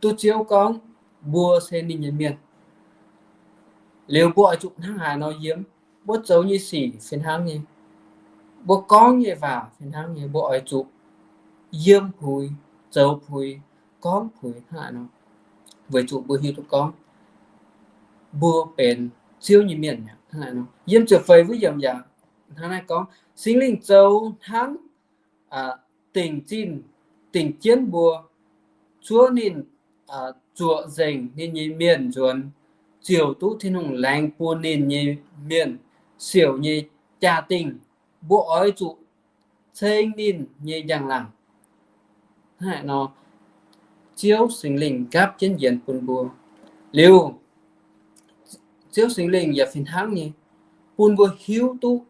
duqv Ziouv gorngv mbuo se ninh nyei mienh. Liuz mbuo oix zuqc hnangv haaix nor yiem, mbuo zoux nyei sic fih hnangv nyei, mbuo gorngv nyei waac fih hnangv nyei, mbuo oix zuqc yiem puix, zoux puix, gorngv puix hnangv naaic nor, weic zuqc mbuo hiuv duqv gorngv mbuo benx Ziouv nyei mienh mi'aqv. Hnangv naaic nor, yiem ziepc feix wuov yiemc yaac hnangv naaiv gorngv, Singx Lingh zoux hnangv dingc zinh dingc jienv mbuo, cuotv ninh zuoqc nzengc ninh nyei mienh nzuonx, ziouc duqv Tin-Hungh laengz bun ninh nyei mienh siouc nyei jaa-dingh. Mbuo oix zuqc ceng ninh nyei njang-laangc. Hnangv naaic nor, Ziouv Singx Lingh nqaapv jienv yienx bun mbuo. Liuz, Ziouv Singx Lingh yaac fih hnangv nyei bun mbuo hiuv duqv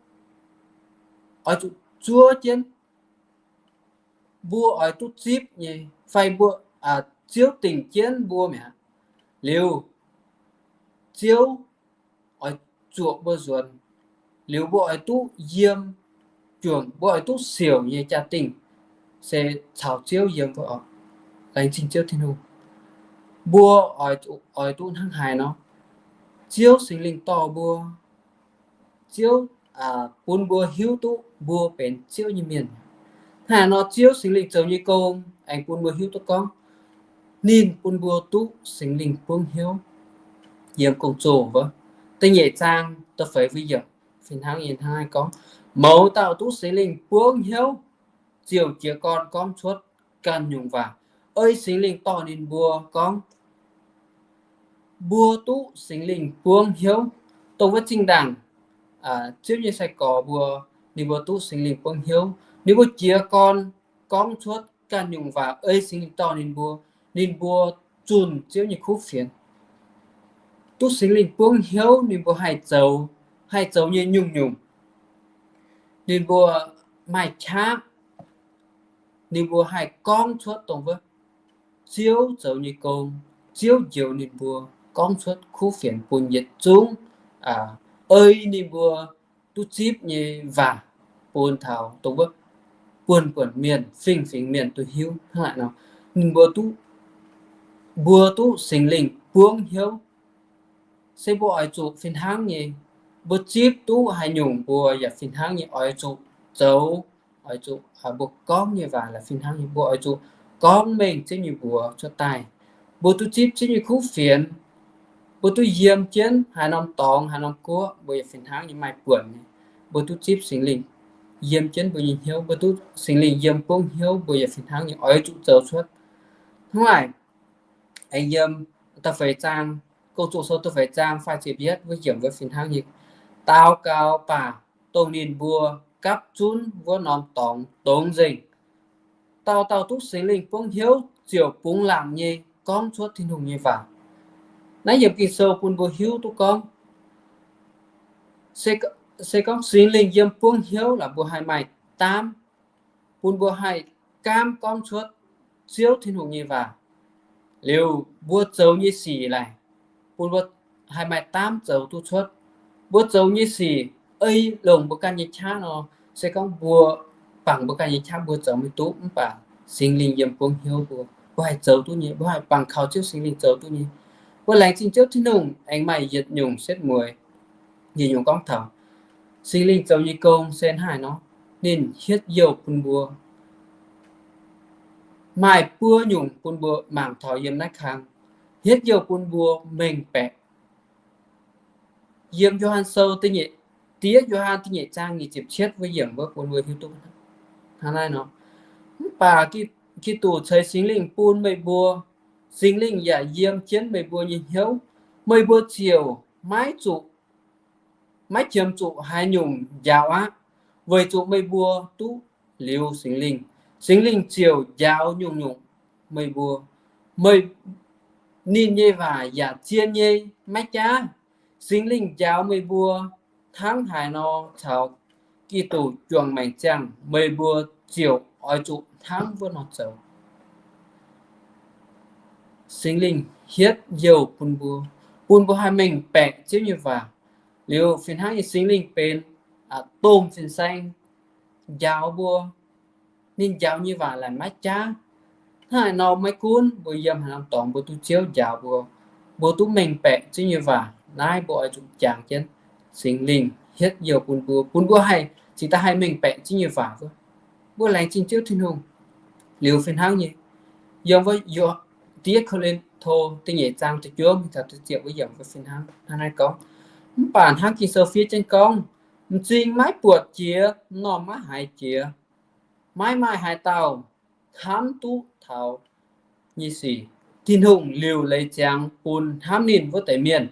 oix zuqc zuov jienv, mbuo oix duqv zipv nyei, fai mbuo, Ziouv dingc jienv mbuo mi'aqv. Liuz, Ziouv oix zuoqc mbuo nzuonx. Liuz mbuo oix duqv yiem juangc, mbuo oix duqv siouc nyei jaa-dingh se caux Ziouv yiem mbuo oc. Laengz zingh Ziouv Tin-Hungh. Mbuo oix, oix duqv hnangv haaix nor, Ziouv Singx Lingh dorh mbuo, Ziouv bun mbuo hiuv duqv mbuo benx Ziouv nyei mienh. Hnangv nor Ziouv Singx Lingh zoux nyei gong aengx bun mbuo hiuv duqv gorngv ninh bun mbuo duqv Singx Lingh bungx hnyouv. yiem Gong-Zoh wuov da'nyeic zaang da'feix wuov yiemc fih hnangv nyei hnangv naaiv gorngv, mouz dauh duqv Singx Lingh buangv hnyouv ziouc jiez gorn gorngv cuotv ganh nyungc waac. Ei Singx Lingh dorh ninh mbuo gorngv, mbuo duqv Singx Lingh buangv hnyouv. Dongh wuov zinh ndaangc Ziouv nyei sai-gorx mbuo, ninh mbuo duqv Singx Lingh buangv hnyouv, ninh mbuo jiez gorn gorngv cuotv ganh nyungc waac ei Singx Lingh dorh ninh mbuo. Ninh mbuo zunh Ziouv nyei kuv fienx. Duqv Singx Lingh buangv hnyouv ninh mbuo haih zoux, haih zoux nyei nyungc-nyungc. Ninh mbuo maaih qaqv, ninh mbuo haih gorngv cuotv dongh wuov Ziouv zoux nyei gong, Ziouv njoux ninh mbuo, gorngv cuotv kuv fienx bun yietc zungv ei ninh mbuo duqv zipv nyei waac bun taux dongh wuov buonv-buonc mienh, fingx-fingx mienh duqv hiuv hnangv naaic nor. Ninh mbuo duqv, mbuo duqv Singx Lingh buangv hnyouv. Se mbuo oix zuqc fih hnangv nyei, mbuo zipv duqv haaix nyungc mbuo yaac fih hnangv nyei oix zuqc zoux, oix zuqc, mbuo gorngv nyei waac laaix fih hnangv nyei mbuo oix zuqc gorngv mengh Ziouv nyei mbuox cuotv daaih. Mbuo duqv zipv Ziouv nyei kuv fienx, mbuo duqv yiem jienv haaix norm dorngx haaix norm guoqv mbuo yaac fih hnangv nyei maaih buonc nyei. Mbuo duqv zipv Singx Lingh yiem jienv mbuo nyei hnyouv, mbuo duqv Singx Lingh yiem buangv hnyouv mbuo yaac fih hnangv nyei oix zuqc zoux cuotv. Hnangv naaic, aengx yiem da'feix zaang, Gong-Zoh sou da'feix zaang faah ziepc yietv wuov yiemc wuov fih hnangv nyei, daux gaux baac dongh ninh mbuo gapv zunv wuov norm dorngx dongz nzengc. Dauh dauh duqv Singx Lingh buangv hnyouv ziouc bungx laangc nyei gorngv cuotv Tin-Hungh nyei waac. Naaiv yiemc Ging-Sou bun mbuo hiuv duqv gorngv, se gorngv Singx Lingh yiem buangv hnyouv laaix mbuo haih maaih daamv, bun mbuo haih gaamv gorngv cuotv Ziouv Tin-Hungh nyei waac. Liuz mbuo zoux nyei sic laaix, bun mbuo haih maaih daamv zoux duqv cuotv. Mbuo zoux nyei sic ei longc mbuo ganh nyei qaqv nor, se gorngv mbuo bangc mbuo ganh nyei qaqv mbuo zoux maiv duqv, mv baac Singx Lingh yiem buangv hnyouv mbuo, mbuo haih zoux duqv nyei, mbuo haih bangc kaux Ziouv Singx Lingh zoux duqv nyei. Mbuo laengz zingh Ziouv Tin-Hungh aengx maaih yietc nyungc setv mueiz, yietc nyungc gorngv taux Singx Lingh zoux nyei gong se hnangv haaix nor. Ninh hietv youh bun mbuo, maaih buo nyungc bun mbuo mangc taux yiem naaiv kang, hietv youh bun mbuo mengh baeqc. Yiem Yo^han Sou da'nyeic, da'yietv Yo^han da'nyeic zaang nyic ziepc cietv wuov yiemc wuov bun mbuo hiuv duqv hnangv naaiv nor. Mv baac Giduc ceix Singx Lingh bun meih mbuo, Singx Lingh yaac yiem jienv meih mbuo nyei hnyouv, meih mbuo ziouc maiv zuqc, maiv qiemx zuqc haaix nyungc njaaux aqv, weic zuqc meih mbuo duqv liuz Singx Lingh. Singx Lingh ziouc njaaux nyungc-nyungc meih mbuo. Meih, ninh nyei waac yaac zien nyei, maiv jaav. Singx Lingh njaaux meih mbuo hnangv haaix nor caux Giduc juangc maengc ziangh, meih mbuo ziouc oix zuqc hnangv wuov nor zoux. Singx Lingh hietv youh bun mbuo, bun mbuo haih mengh baeqc Ziouv nyei waac. Liuz fih hnangv nyei Singx Lingh benx domh fin-saeng njaaux mbuo. Ninh njaaux nyei waac laaix maiv jaav. Hnangv naaiv nor maiv gunv mbuo yiem haaix norm dorngx mbuo duqv Ziouv njaaux mbuo, mbuo duqv mengh baeqc Ziouv nyei waac. Naaiv mbuo oix zuqc jangx jienv Singx Lingh hietv youh bun mbuo, bun mbuo haih cingx daaih haih mengh baeqc Ziouv nyei waac wuov. Mbuo laengz zingh Ziouv Tin-Hungh. Liuz fih hnangv nyei, yiem wuov Yo-, Da'yietv Ko^lin^to da'nyeic zaang da'juov mingh taux da'ziepc wuov yiemc wuov fih hnangv, hnangv naaiv gorngv, mv baac hnangv Ging-Sou fiev jienv gorngv, m'zing maiv buatc jiex, m'normh maiv haiz jiex, maiv maaih haaix dauh hnamv duqv taux nyei sic, Tin-Hungh liuc leiz ziangx bun hnamv ninh wuov deix mienh.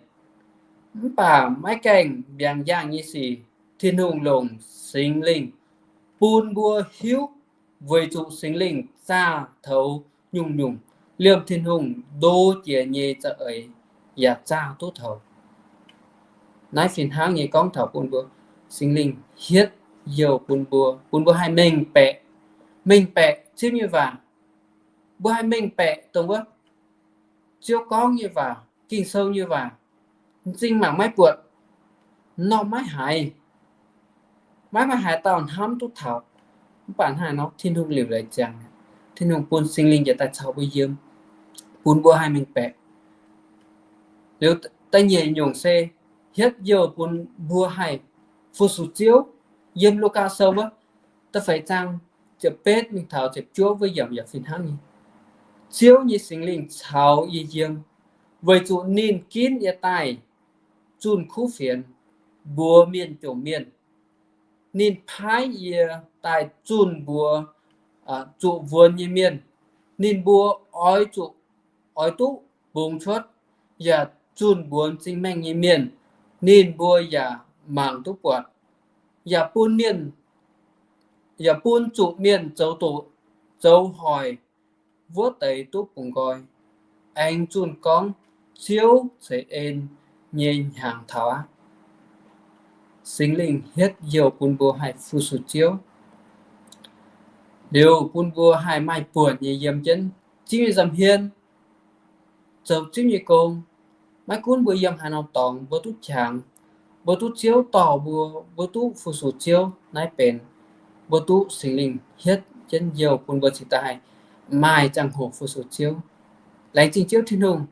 Mv baac maiv gaengh mbiaangx yaangh nyei sic, Tin-Hungh longc Singx Lingh bun mbuo hiuv, weic zuqc Singx Lingh zaah toux nyungc-nyungc liemh Tin-Hungh ndo jiex nyei za'eix yaac zaah duqv toux. Naaiv fih hnangv nyei gorngv taux bun mbuo, Singx Lingh hietv youh bun mbuo, bun mbuo haih mengh baeqc, mengh baeqc Ziouv nyei waac. Mbuo haih mengh baeqc dongh wuov Ziouv gorngv nyei waac, Ging-Sou nyei waac, m'zing mangc maiv buatc, m'normh maiv haiz, maiv maaih haaix dauh hnamv duqv taux. Mv baac hnangv nor Tin-Hungh liuc leiz ziangx, Tin-Hungh bun Singx Lingh yietc daaih caux mbuo yiem, bun mbuo haih mengh baeqc. Liuz da'nyeic nyungc se hietv youh bun mbuo haih fu-sux Ziouv. Yiem Lugaa Sou wuov da'feix zaang ziepc betv mingh taux ziepc juov wuov yiemc yaac fih hnangv nyei. Ziouv nyei Singx Lingh caux yie yiem, Weic zuqc ninh ginv yie daaih zunh kuv fienx, mbuox mienh jomc mienh. Ninh paaiv yie daaih zunh mbuox zuqc wuonx nyei mienh. Ninh mbuo oix zuqc, oix duqv bungx cuotv, yaac zunh mbuox m'zing maengh nyei mienh, ninh mbuo yaac mangc duqv buatc, yaac bun mienh, yaac bun zuqc mienh zoux doqc zoux hoic, wuov deix duqv bungx nqoi. Aengx zunh gorngv Ziouv ceix en nyei hnyangx taux aqv. Singx Lingh hietv youh bun mbuo haih fu-sux Ziouv, liuz bun mbuo haih maaih buonc nyei yiem jienv Ziouv nyei nza'hmien zoux Ziouv nyei gong. Maiv gunv mbuo yiem haaix norm dorngx, mbuo duqv qangx, mbuo duqv Ziouv dorh mbuo, mbuo duqv fu-sux Ziouv naaiv benx, mbuo duqv Singx Lingh hietv jienv youh bun mbuo cingx daaih haih maaih ziangh hoc fu-sux Ziouv. Laengz zingh Ziouv Tin-Hungh,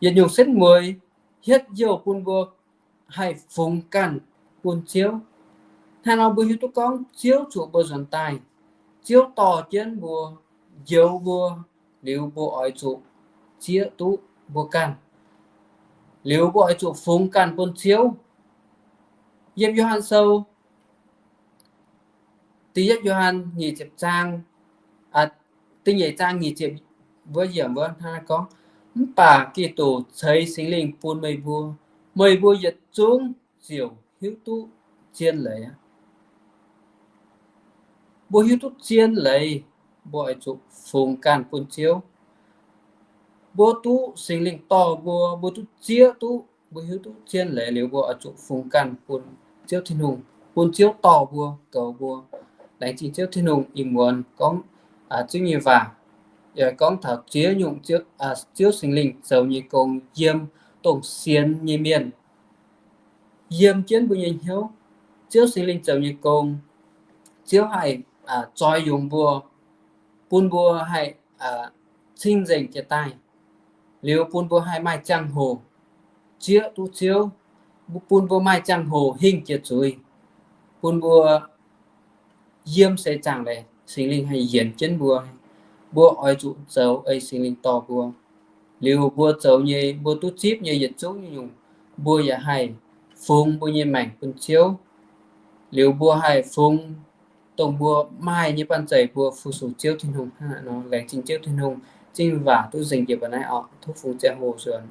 yietc nyungc setv mueiz hietv youh bun mbuo haih fungx ganh bun Ziouv. Hnangv nor mbuo hiuv duqv gorngv Ziouv zuqc mbuo nzuonx daaih, Ziouv dorh jienv mbuo, njoux mbuo, liuz mbuo oix zuqc zieqv duqv mbuo ganh, liuz mbuo oix zuqc fungx ganh bun Ziouv. Yiem Yo^han Sou, da'yietv Yo^han nyic ziepc zaang, da'nyeic zaang nyic ziepc wuov yiemc wuov hnangv naaiv gorngv, Mv baac Giduc ceix Singx Lingh bun meih mbuo, meih mbuo yietc zungv ziouc hiuv duqv zien leiz aqv. Mbuo hiuv duqv zien leiz, mbuo oix zuqc fungx ganh bun Ziouv. Mbuo duqv Singx Lingh dorh mbuo, mbuo duqv zieqv duqv, mbuo hiuv duqv zien leiz liuz, mbuo oix zuqc fungx ganh bun Ziouv Tin-Hungh, bun Ziouv dorh mbuo, goux mbuo. Laengz zingh Ziouv Tin-Hungh ih muonz gorngv Ziouv nyei waac, yaac gorngv taux ziex nyungc Ziouv Singx Lingh zoux nyei gong yiem dongh sienx nyei mienh, yiem jienv mbuo nyei hnyouv. Ziouv Singx Lingh zoux nyei gong, Ziouv haih zoix yungz mbuo, bun mbuo haih cing-nzengc jiex daaih, liuz bun mbuo haih maaih ziangh hoc zieqv duqv Ziouv, bun mbuo maaih ziangh hoc hingh jiex zuiz, bun mbuo yiem seix zaangc leiz Singx Lingh haih yienc jienv mbuo. Mbuo oix zuqc zoux ei Singx Lingh dorh mbuo. Liuz mbuo zoux nyei, mbuo duqv zipv nyei yietc zungv nyungc, mbuo yaac haih fungx mbuo nyei maengc bun Ziouv. Liuz mbuo haih fungx dongh mbuo maaih nyei banh zeic mbuo fu-sux Ziouv Tin-Hungh hnangv naaiv nor. Laengz zingh Ziouv Tin-Hungh, zingh waac duqv nzengc jiex mbuo naaiv oc. Tov fungx ziangh hoc nzuonx.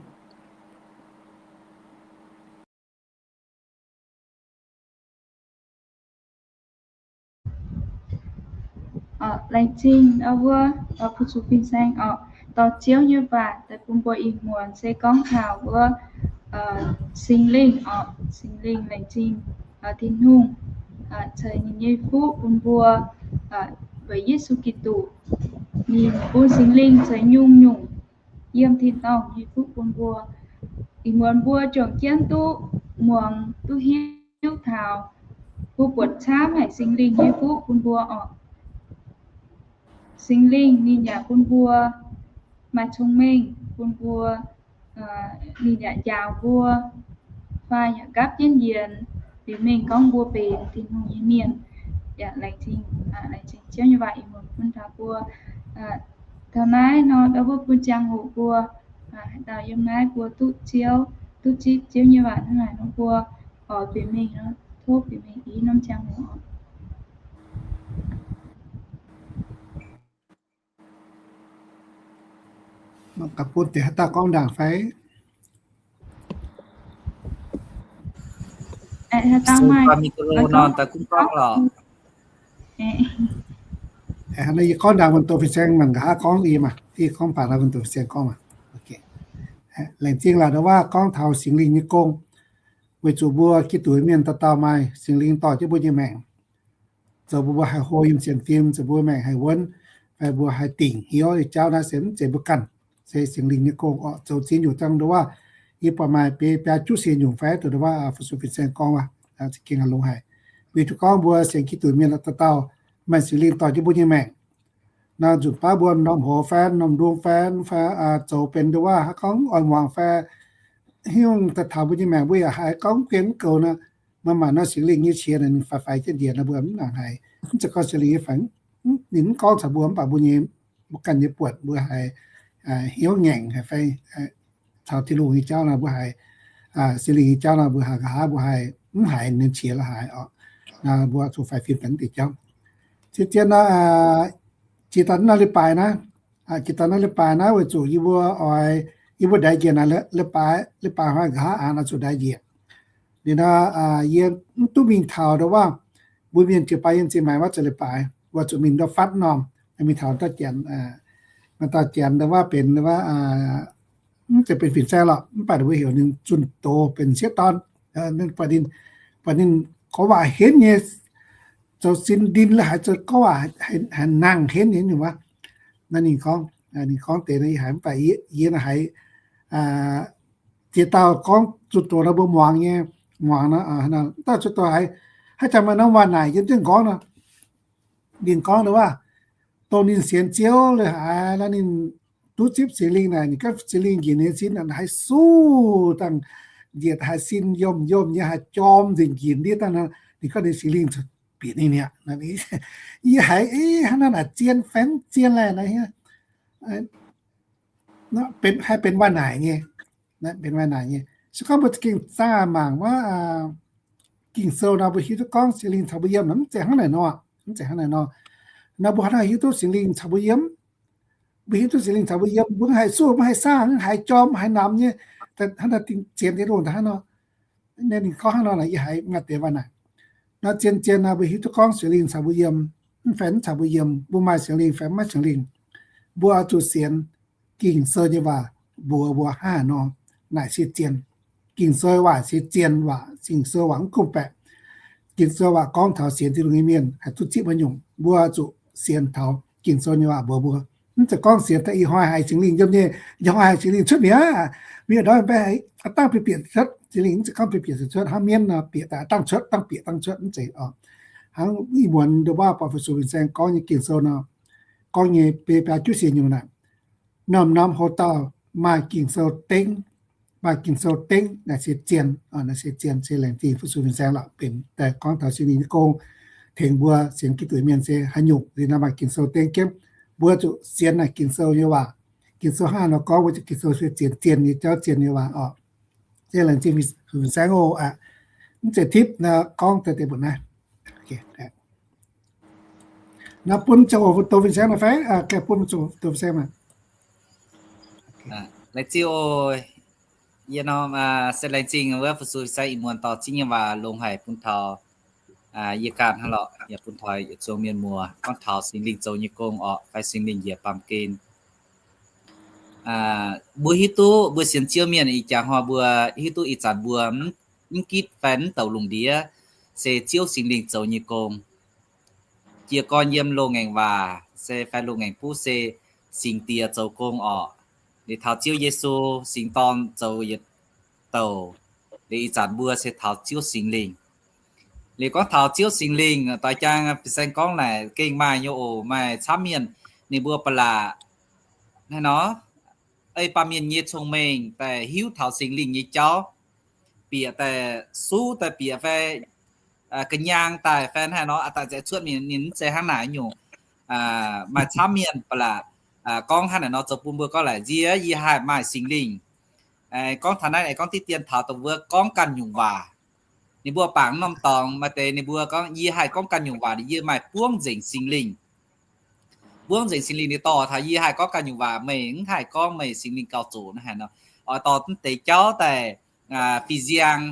Laengz zingh wuov fu-sux fin-saeng oc, dorh Ziouv nyei waac daaih bun mbuo ih muonz se gorngv taux wuov Singx Lingh oc. Singx Lingh laengz zingh Tin-Hungh ceix ninh nyei fuqv bun mbuo weic Yesu Giduc. Ninh bun Singx Lingh ceix nyungc-nyungc yiem tin-dorngh nyei fuqv bun mbuo. Ih muonz mbuo juangc jienv duqv muangx duqv hiuv taux, mbuo buatc camv haic Singx Lingh nyei fuqv bun mbuo oc. Singx Lingh ninh yaac bun mbuo maaih cong-mengh, bun mbuo, ninh yaac njaaux mbuo, fai yaac gapv jienv yienx liuz mengh gorngv mbuo benx Tin-Hungh nyei mienh. Yaac laengz zingh, laengz zingh Ziouv nyei waac ih muonz bun taux mbuo. Taux naaiv nor, ndau wuov bun ziangh hoc mbuo haaix dauh yiem naaiv mbuo duqv Ziouv, duqv zipv Ziouv nyei waac hnangv naaic nor, mbuo oix bieqc mingh nor, tov bieqc mingh i norm ziangh hoc. Gaax bun deix haaix dauh gorngv ndaangc fai? Haaix dauh maaih micro nor, daaih gunv gorngv lorqc. Yie gorngv ndaangc wuonh doqc fin-saeng mangc nqa'haav gorngv yie maah, yie gorngv baac naaiv wuonh doqc fin-saeng gorngv maah. Laengz zingh laaix ndau wuov gorngv taux Singx Lingh nyei gong, weic zuqc mbuo Giduc mienh dauh dauh maaih Singx Lingh dorh jienv mbuo nyei maengc, zoux bun mbuo haih hlo yiem sienx fim, zoux mbuo maengc haih wuonv, fai mbuo haih dingc hnyouv nyei jauv naaiv se mv zeiz mbuo ganh, se Singx Lingh nyei gong oc. Zoux ziex nyungc dangh ndau wuov, yie buatc maaih biaa juqv siec nyungc fai dongh ndau wuov fu-sux fin-saeng gorngv waac, za'gengh longx haic. Weic zuqc gorngv mbuo sienx Giduc mienh dauh dauh maaih Singx Lingh dorh jienv mbuo nyei maengc. Nor nzunc baav mbuo norm hoz fai norm ndung fai, fai zoux benx ndau wuov haaix gorngv oix muangx fai hiuv daaih taux mbuo nyei maengc, mbuo yaac haiz gorngv guen mv goux nor, maaih maaih nor Singx Lingh nyei qiex ninh faix faix jienv njiec nor, mbuo mv nangc haiz. Mv zeiz gorngv Singx Lingh nyei faix, ninh mv gorngv caux mbuo, mv baac mbuo nyei, mbuo ganh nyei buonc mbuo haiz hnyouv ngaengc haic fai caux Tin-Hungh nyei jauv nor mbuo haiz, Singx Lingh nyei jauv nor mbuo haiz nqa'haav mbuo haiz mv haiz ninh qiex la'haaix oc. Mbuo zuqc faix fim deix jauv. Zien-zien nor, jiex daaih naaiv leiz-baaix naaiv, jiex daaih naaiv leiz-baaix naaiv weic zuqc yie mbuo oix, yie mbuo ndaix njiec naaic, leiz-baaix, leiz-baaix hnoi nqa'haav aengx oix zuqc ndaix njiec. Liuz nor, yie mv duqv mingh taux ndongc wuov, mbuo mienh jiex baaix yiem zinh maengx wuov zoux leiz-baaix, mbuo zuqc mingh ndau fatv norm, mingh taux dauh janx, maaih dauh janx ndongc wuov benx, mv zeiz benx fin-saeng lorqc, mv baac mbuo heuc ninh zunh doz benx sieqv dorn. Buatc ninh gorngv waac henv nyei, zoux sin ndin la'haaix zoux gorngv waac haaix nangh henv nyei wuov. Naaiv ninh gorngv, ninh gorngv deix nor yie haiz mv baac yie naaiv haiz ziex dauh gorngv zunh doz nor mbuo muangx nyei, muangx nor, dauh zunh doz haiz, haaix zanc maaih norm waac naaic yiem jienv nqorngv nor, ninh gorngv wuov, dongh ninh sienx Ziouv la'haaix nor ninh duqv zipv Singx Lingh naaic, ninh gorngv Singx Lingh njiec ninh sin haih suv dangh, njiec haih sin yomh yomh nyei, haih jorm nzengc njiec ndiev dangh nor, ninh gorngv ninh Singx Lingh bieqc ninh mi'aqv. Yie haiz, hnangv naaiv naaic zien fai mv zien laeh naaiv hiuv, haih benx waac naaic nyei, benx waac naaic nyei. Se gorngv mbuo za'gengh zaah mangc wuov Ging-Sou nor mbuo hiuv duqv gorngv Singx Lingh caux mbuo yiem nor mv zeiz hnangv naaic nor. Mv zeiz hnangv naaic nor. Nor mbuo hnangv naaic hiuv duqv Singx Lingh caux mbuo yiem, mbuo hiuv duqv Singx Lingh caux mbuo yiem, mbuo mv haih suv, mv haih saah, mv haih jorm, mv haih namx nyei, hnangv naaic zien deix lungh hnangv nor. Ninh gorngv hnangv nor, yie haiz maaih deix waac naaic. Nor zien-zien nor mbuo hiuv duqv gorngv Singx Lingh caux mbuo yiem, mv fai mv caux mbuo yiem, mbuo maaih Singx Lingh fai mv maaih Singx Lingh, mbuo oix zuqc sienx Ging-Sou nyei waac mbuox mbuo hnangv haaix nor, naaic se zien. Ging-Sou waac se zien waac, Ging-Sou waac mv kungx baeqc. Ging-Sou waac gorngv taux sienx Tin-Hungh nyei mienh haih duqv zipv haaix nyungc, mbuo zuqc sienx taux Ging-Sou nyei waac mbuox mbuo. Mv zeiz gorngv sienx daaih ih hnoi haiz Singx Lingh yiem nyei, ih hnoi haiz Singx Lingh cuotv mi'aqv, mienh ndortv mv baac aav dangh bieqc cuotv. Singx Lingh mv zeiz gorngv bieqc cuotv hnangv mienv nor, bieqc daaih aav dangh cuotv, dangh bieqc dangh cuotv, mv zeiz oc. Hnangv ih muonz ndo baav buatc Fu-Sux Fin-Saeng gorngv nyei Ging-Sou nor, gorngv nyei biaa juov siec nyungc naaic, norm-norm houx-dauh maaih Ging-Sou dengv, maaih Ging-Sou dengv naaic se zien, naaic se zien, se laengz zingh Fu-Sux Fin-Saeng lorqc, benx daaih gorngv taux Singx Lingh nyei gong tengx mbuo sienx Giduc mienh se haaix nyungc liuz nor maaih Ging-Sou dengv jienv. Mbuo zuqc sienx naaic Ging-Sou nyei waac. Ging-Sou hnangv haaix nor gorngv, mbuo zuqc Ging-Sou se zien zien nyei jauv, zien nyei waac oc. Se laengz zingh Fu-Sux Fin-Saeng oc aqv. Mv zeiz tipv nor gorngv daaih deix mbuoqc naaiv. Nor bun ziangh hoc Fu-Sux Fin-Saeng nor fai, gaengh bun Fu-Sux Fin-Saeng maah. Laengz zingh oc. Yie nor se laengz zingh wuov Fu-Sux Fin-Saeng ih muonz dorh zingv nyei waac longx haic bun taux yie ganh hnangv lorqc, yaac bun taux yietc zungv mienh muoz gorngv taux Singx Lingh zoux nyei gong orqc, fai Singx Lingh njiec baamh gen. Mbuo hiuv duqv mbuo sienx Ziouv mienh ih jaax hnoi mbuo hiuv duqv ih zanc mbuo mv gitv fai mv douc lungh ndiev se Ziouv Singx Lingh zoux nyei gong. Jiez gorn yiem loz-ngaengc waac se fai loz-ngaengc buv se Singx Diex zoux gong orqc. Liuz taux Ziouv Yesu, Singx Dorn zoux yietc douc. Liuz ih zanc mbuo se taux Ziouv Singx Lingh. Liuz gorngv taux Ziouv Singx Lingh, doix jaang fin-saeng gorngv naaic gengh maaih nyei oc, maaih camv mienh ninh mbuo ba'laqc hnangv nor, ei baamh mienh nyei cong-mengh daaih hiuv taux Singx Lingh nyei jauv, bieqc daaih suv daaih bieqc fai ga'nyaang daaih fai hnangv nor, a'daaih nzengc cuotv mingh, ninh mv zeiz hnangv naaic nyungc. Maaih camv mienh ba'laqc gorngv hnangv naaic nor zoux bun mbuo gorngv laaix nziex yie haih maaih Singx Lingh. Gorngv taux naaiv, gorngv diqv dien taux dongh wuov gorngv ganh nyungc waac. Ninh mbuo bangc norm dorngx maaih deix ninh mbuo gorngv yie haih gorngv ganh nyungc waac, yie maaih buangv nzengc Singx Lingh. Buangv nzengc Singx Lingh ninh dorh taux yie haih gorngv ganh nyungc waac, meih mv haih gorngv, meih Singx Lingh gauh zoqc hnangv haaix nor. Oix dorh mv deix jauv daaih fih nziang.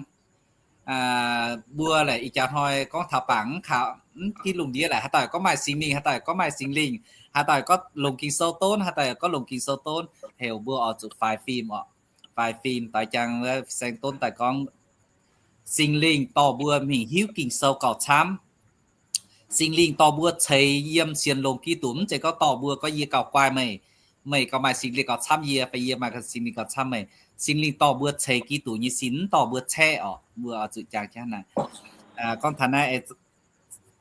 Mbuo laaic ih jaax hnoi gorngv taux bangc mv kaux mv gitv lungh ndiev laaic, haaix dauh gorngv maaih Singx Lingh, haaix dauh gorngv maaih Singx Lingh, haaix dauh gorngv longc Ging-Sou donv, haaix dauh gorngv longc Ging-Sou donv, heuc mbuo oix zuqc faix fim oc. Faix fim doix jaang fin-saeng donv daaih gorngv Singx Lingh dorh mbuo mingh hiuv Ging-Sou gauh camv. Singx Lingh dorh mbuo ceix yiem sienx longx Giduc, mv zeiz gorngv dorh mbuo gorngv yie gauh guai meih, meih gauh maaih Singx Lingh gauh camv yie, fai yie maaih Singx Lingh gauh camv meih. Singx Lingh dorh mbuo ceix Giduc nyei sin, mv dorh mbuo caeqv oc. Mbuo oix zuqc jangx jienv naaic. Gorngv taux naaiv,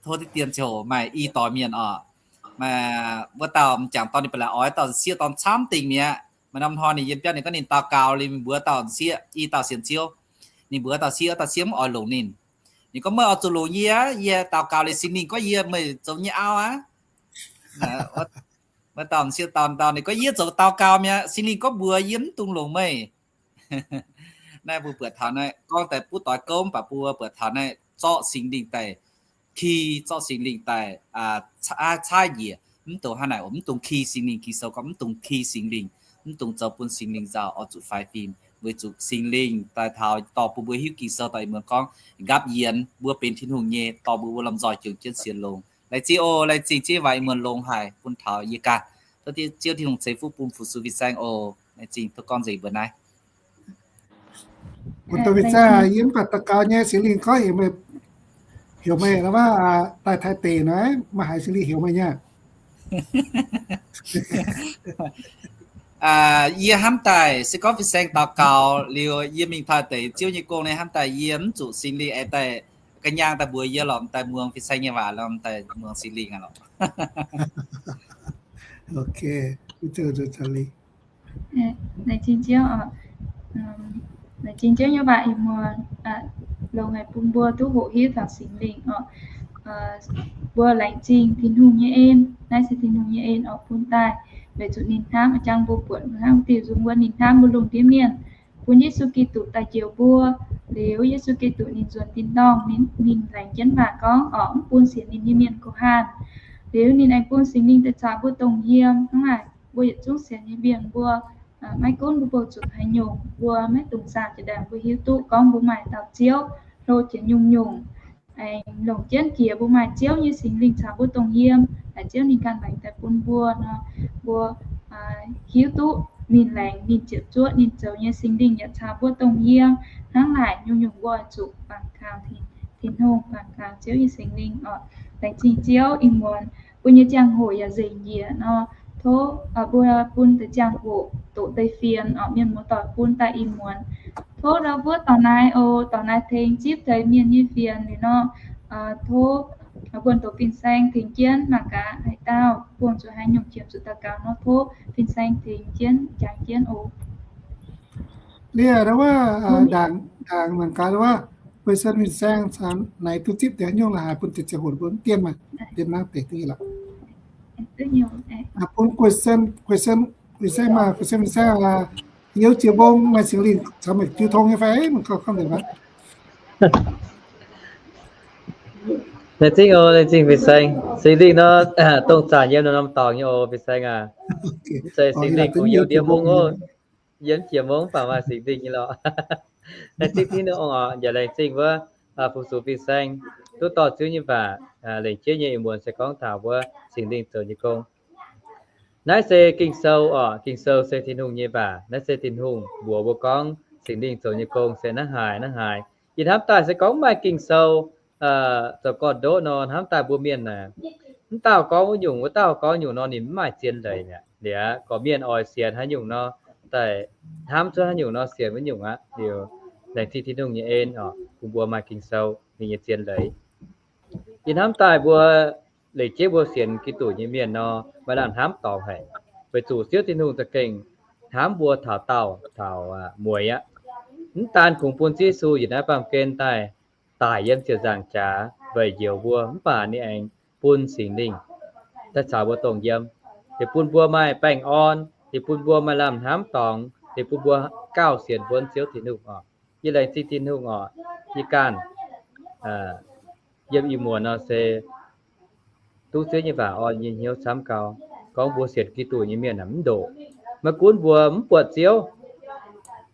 tov diqv dien ziouc maaih i doix mienh oc. Maaih wuov dauh m'jangc dorn ninh ba'laqc oix dauh sieqv dorn camv dingc mi'aqv. Maaih norm hnoi ninh yiem biauv ninh gorngv ninh daux gaux liuz mbuox dauh sieqv, i dauh sienx Ziouv. Ninh mbuox dauh sieqv, dauh sieqv mv oix longc ninh. Ninh gorngv meih oix zuqc longc yie aqv, yie daux gaux liuz Singx Lingh gorngv yie meih zoux nyei auv aqv. Wuov dauh m'sieqv dorn dau ninh gorngv yie zoux daux gaux mi'aqv, Singx Lingh gorngv mbuox yie mv dungx longc meih. Naaiv mbuo buatc taux naaiv gorngv daaih buv doix gouv, mv baac mbuo buatc taux naaiv zorqv Singx Lingh daaih ki, zorqv Singx Lingh daaih caaiv njiec, mv dungx hnangv naaic oc. Mv dungx ki Singx Lingh. Ging-Sou gorngv mv dungx ki Singx Lingh, mv dungx zoux bun Singx Lingh nzauh, oix zuqc faix fim, weic zuqc Singx Lingh daaih taux dorh bun mbuo hiuv Ging-Sou daaih ih muonz gorngv nqaapv yienx mbuo benx Tin-Hungh nyei, dorh mbuo wuov lomh nzoih jomc jienv sienx longx. Laengz zingh oc. Laengz zingh jienv waac ih muonz longx haic bun taux yie ganh. Tov Ziouv Tin-Hungh ceix fuqv bun fu-sux fin-saeng oc. Laengz zingh, tov gorngv nzengc mbuo naaiv. Mbuo dongh fin-saeng, yie mv baac daux gaux nyei, Singx Lingh gorngv heuc meih, heuc meih daaih Taiv deic naaiv, maaih haiz Singx Lingh heuc meih nyei? Yie hnamv daaih se gorngv fin-saeng daux gaux liuz yie mingh Taiv deic Ziouv nyei gong naaiv, hnamv daaih yie mv zuqc Singx Lingh aengx daaih ga'nyaang daaih mbuox yie lorqc, daaih muangx fin-saeng nyei waac lorqc, daaih muangx Singx Lingh aqv lorqc. Laengz zingh Ziouv oc. Laengz zingh Ziouv nyei waac ih muonz longx haic bun mbuo duqv hoqc hiuv taux Singx Lingh oc. Mbuo laengz zingh Tin-Hungh nyei en. Naaiv se Tin-Hungh nyei en oc, bun daaih weic zuqc ninh hnamv, jangx mbuo buatc hnangv diuh nzung wuov, ninh hnamv mbuo lungh ndiev mienh, bun Yesu Giduc daaih njoux mbuo. Liuz Yesu Giduc ninh nzuonx tin-dorngh, ninh laengz jienv waac gorngv oc, mv bun sienx ninh nyei mienh gox haanh. Liuz ninh aengx bun Singx Lingh daaih caux mbuo dongh yiem. Hnangv naaic mbuo yietc zungv sienx nyei mienh mbuo, maiv gunv mbuo bouh zuqc haaix nyungc, mbuo maiv dungx zaah jiex ndaangc, mbuo hiuv duqv gorngv mbuo maaih dauh Ziouv hlo jiex nyungc-nyungc, aengx longc jienv jiex mbuo maaih Ziouv nyei Singx Lingh caux mbuo dongh yiem, haiz Ziouv ninh ganh laengz daaih bun mbuo nor, mbuo hiuv duqv ninh laengz, ninh ziepc zuoqv, ninh zoux nyei Singx Lingh yaac caux mbuo dongh yiem. Hnangv naaic nyungc-nyungc mbuo zuqc baengh kangx Tin-Hungh, baengh kangx Ziouv nyei Singx Lingh oc. Laengz zingh Ziouv ih muonz bun nyei ziangh hoc yaac nzengc njiec nor, tov mbuo bun deix ziangh hoc doqc deix fienx oc, mienh muoz-doic bun daaih ih muonz. Tov ndau wuov dorc naaiv oc, dorc naaiv tengx zipv deix mienh nyei fienx liuz nor, tov buonv doqc fin-saeng tengx jienv mangc gaax haaix dauh buangh zuqc haaix nyungc qiemx zuqc daux gaux nor, tov fin-saeng tengx jienv jangx jienv oc. Liuz ndau wuov ndaangc, ndaangc mangc gaax ndau wuov, question fin-saeng caux naaic duqv zipv deix haaix nyungc la'haaix bun deix ziangh hoc bun diemv maah, diemv nangv deix duqv nyei lorqc. Bun question, question, question maah, question fin-saeng, hiuv jiex mbong maaih Singx Lingh caux meih jiu tong nyei fai? Mangc gaax komv deix maah. Laengz zingh oc, laengz zingh fin-saeng. Singx Lingh nor, dongh zanc yiem norm-norm dorngx nyei oc, fin-saeng aac. Mv zeiz Singx Lingh kungx yiem ndiev mungv oc. Yiem jiex mungv mv baac maaih Singx Lingh nyei lorqc. Laengz zingh Tin-Hungh oc, yaac laengz zingh wuov fu-sux fin-saeng duqv dorh Ziouv nyei waac lengc jeiv nyei ih muonz se gorngv taux wuov Singx Lingh zoux nyei gong. Naaiv se Ging-Sou oc, Ging-Sou se Tin-Hungh nyei waac. Naaiv se Tin-Hungh mbuox mbuo gorngv Singx Lingh zoux nyei gong se naaiv haaix naaiv haaix. Yie hnamv daaih se gorngv maaih Ging-Sou zoux gorn-ndoqv nor, hnamv daaih mbuo mienh aah, mv dauh gorngv wuov nyungc, wuov dauh gorngv nyungc nor, ninh mv maaih zien leiz mi'aqv. Liuz gorqv-mienh oix sienx haaix nyungc nor, daaih hnamv cuotv haaix nyungc nor sienx wuov nyungc aqv. Liuz laengz zingh Tin-Hungh nyei en oc, bun mbuo maaih Ging-Sou ninh nyei zien leiz. Yie hnamv daaih mbuo lengc jeiv mbuo sienx Giduc nyei mienh nor, maaih lamh hnamv dorngx haic, weic zuqc Ziouv Tin-Hungh za'gengh hnamv mbuo taux daauh taux mueiz aqv. Mv daan kungx bun Ziouv Yesu yietc naaiv baamh gen daaih daic yiem ziepc nzaangc jaax weic njoux mbuo, mv baac ninh aengx bun Singx Lingh daaih caux mbuo dongh yiem, liuz bun mbuo maaih baengh orn, liuz bun mbuo maaih lamh hnamv dorngx, liuz bun mbuo gauh sienx buonv Ziouv Tin-Hungh oc. Yie laengz zingh Tin-Hungh oc. Yie ganh yiem ih muonz nor se duqv Ziouv nyei waac orn nyei hnyouv camv gau. Gorngv mbuo sienx Giduc nyei mienh aah, mv ndoqc, maiv gunv mbuo mv buatc Ziouv,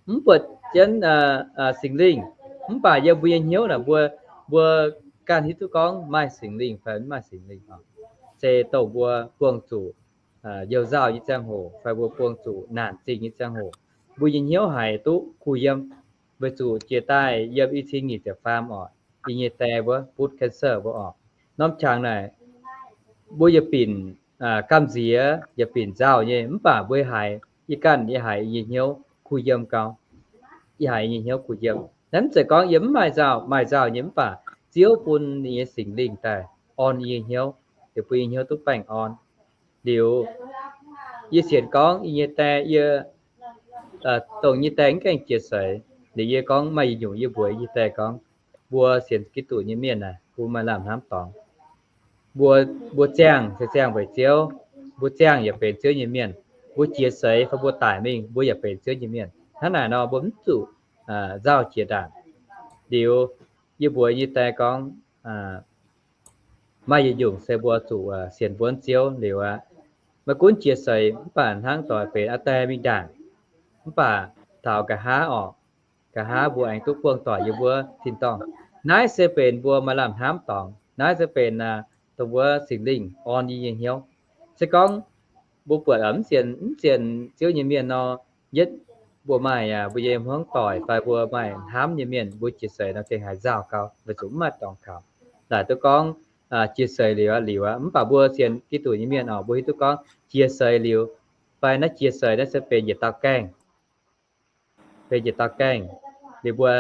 mv buatc jienv Singx Lingh, mv baac yiem mbuo nyei hnyouv naaic mbuo, mbuo ganh hiuv duqv gorngv maaih Singx Lingh fai mv maaih Singx Lingh oc. Se dongh mbuo buangh zuqc youh nzauh nyei ziangh hoc fai mbuo buangh zuqc naanc zingh nyei ziangh hoc, mbuo nyei hnyouv haiz duqv kuh yiem. Weic zuqc jiex daaih yiem i cin nyic ziepc faam oc, yie nyei die wuov butv cancer wuov oc, norm qangx naaic mbuo yietc binc gamh nziex, yietc binc nzauh nyei, mv baac mbuo haiz, yie ganh yie haiz yie nyei hnyouv kuh yiem gau. Yie haiz yie nyei hnyouv kuh yiem. Naaiv mv zeiz gorngv yie mv maaih nzauh, maaih nzauh nyei, mv baac Ziouv bun ninh nyei Singx Lingh daaih orn yie nyei hnyouv, liuz bun yie hnyouv duqv baengh orn. Liuz yie sienx gorngv yie nyei die, yie dongh yie nyei die mv gaengh jiex seix. Liuz yie gorngv maaih yietc nyungc yie mbuox yie nyei die gorngv, mbuo sienx Giduc nyei mienh naaic, mbuo maaih lamh hnamv dorngx. Mbuo, mbuo ziangh se ziangh weic Ziouv. Mbuo ziangh yaac benx Ziouv nyei mienh. Mbuo jiex seix fai mbuo daic mingh, mbuo yaac benx Ziouv nyei mienh. Hnangv naaic nor mbuo mv zuqc nzauh jiex ndaangc. Liuz yie mbuox nyei die gorngv, maaih yietc nyungc se mbuo zuqc sienx mbuonv Ziouv liuz aqv. Maiv gunv jiex seix mv baac hnangv doic benx aa die mingh ndaangc, mv baac taux nqa'haav orqc, nqa'haav mbuo aengx duqv buangh doic yiem wuov tin-dorngh. Naaiv se benx mbuo maaih lamh hnamv dorngx. Naaiv se benx dongh wuov Singx Lingh orn yie nyei hnyouv. Se gorngv mbuo buatc mv sienx, mv sienx Ziouv nyei mienh nor, yietv mbuo maaih mbuo nyei hmuangv doic fai mbuo maaih hnamv nyei mienh, mbuo jiex seix nor gengh haiz nzauh gau, weic zuqc mv maaih dorngx kaux. Laaic duqv gorngv jiex seix liuz aqv, liuz aqv, mv baac mbuo sienx Giduc nyei mienh orqc, mbuo hiuv duqv gorngv jiex seix liuz, fai naaiv jiex seix naaiv se benx yietc dauh gaengh, benx yietc dauh gaengh. Liuz mbuo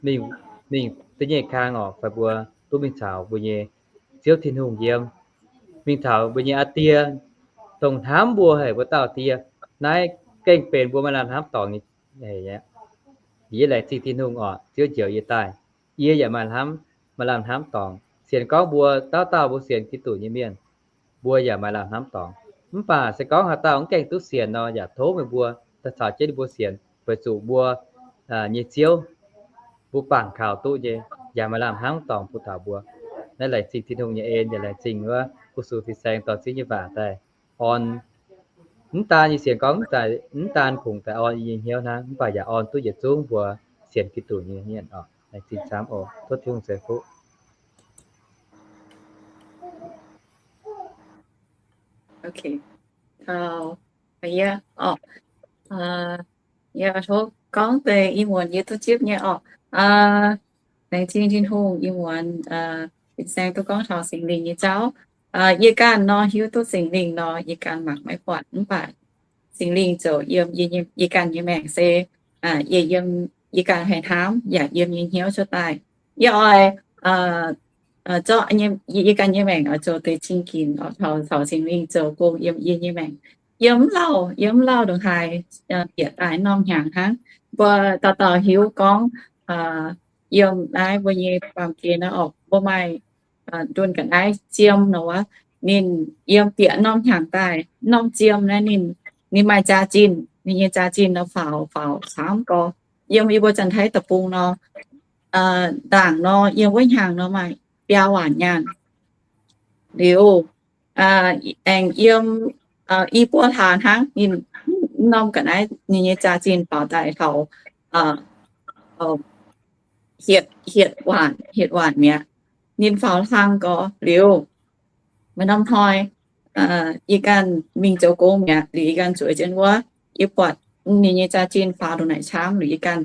mingh, mingh da'nyeic kang orqc, fai mbuo duqv mingh caux mbuo nyei Ziouv Tin-Hungh yiem, mingh caux mbuo nyei aa die, dongh hnamv mbuo haic, mbuo dauh die. Naaiv gengh benx mbuo maaih lamh hnamv dorngx nyei. Yie laengz zingh Tin-Hungh orqc, Ziouv njoux yie daaih, yie yaac maaih hnamv, maaih lamh hnamv dorngx. Sienx gorngv mbuo dauh dauh mbuo sienx Giduc nyei mienh, mbuo yaac maaih lamh hnamv dorngx. Mv baac se gorngv haaix dauh mv gaengh duqv sienx nor, yaac tov meih mbuo daaih caux jienv ninh mbuo sienx, weic zuqc mbuo nyei Ziouv, mbuo bangc kaux duqv nyei, yaac maaih lamh hnamv dorngx bun taux mbuo. Naaiv laengz zingh Tin-Hungh nyei en, yaac laengz zingh wuov gu su fin saeng dorh Ziouv nyei waac daaih orn. Mv daan yie sienx gorngv mv daan kungx daaih orn yie nyei hnyouv hnangv, mv baac yaac orn duqv yietc zungv mbuo sienx Giduc nyei mienh oc. Laengz zingh camv oc. Tov Tin-Hungh ceix fuqv. Yie tov gorngv deix ih muonz yie duqv zipv nyei oc. Laengz zingh Tin-Hungh ih muonz fin saeng duqv gorngv taux Singx Lingh nyei jauv. Yie ganh nor hiuv duqv Singx Lingh nor, yie ganh mangc maiv buatc, mv baac Singx Lingh ziouc yiem yie ganh nyei maengc se, yie ganh haih hnamv yaac yiem nyei hnyouv cuotv daaih. Yie oix zorqv yie ganh nyei maengc oix zoux deix cing-ginx taux Singx Lingh zoux gong yiem yie nyei maengc. Yie mv lauh, yie mv lauh ndongc haaix bieqc daaih norm hnyangx hnangv. Mbuo dauh dauh hiuv gorngv yiem naaiv mbuo nyei baamh gen naaiv oc, mbuo maaih ndunh ga'naaiv Jiem nor wuov, ninh yiem bieqc norm hnyangx daaih, norm Jiem naaiv ninh, ninh maaih jaax-zinh, ninh nyei jaax-zinh nor faaux faaux camv gorx. Yiem yie mbuo Janx-Taiv deic-bung nor, ndaangc nor yiem wuov hnyangx nor maaih biaa waanc nyaanh. Liuz aengx yiem i buo hlaax hnangv, ninh norm ga'naaiv ninh nyei jaax-zinh faaux daaih taux hietc, hietc waanc, hietc waanc mi'aqv. Ninh faaux hlang gorx liuz, maaih norm hnoi yie ganh mingh zoux gong mi'aqv, liuz yie ganh zueiz jienv wuov, yie buatc ninh nyei jaax-zinh faaux ndongc naaic camv, liuz yie ganh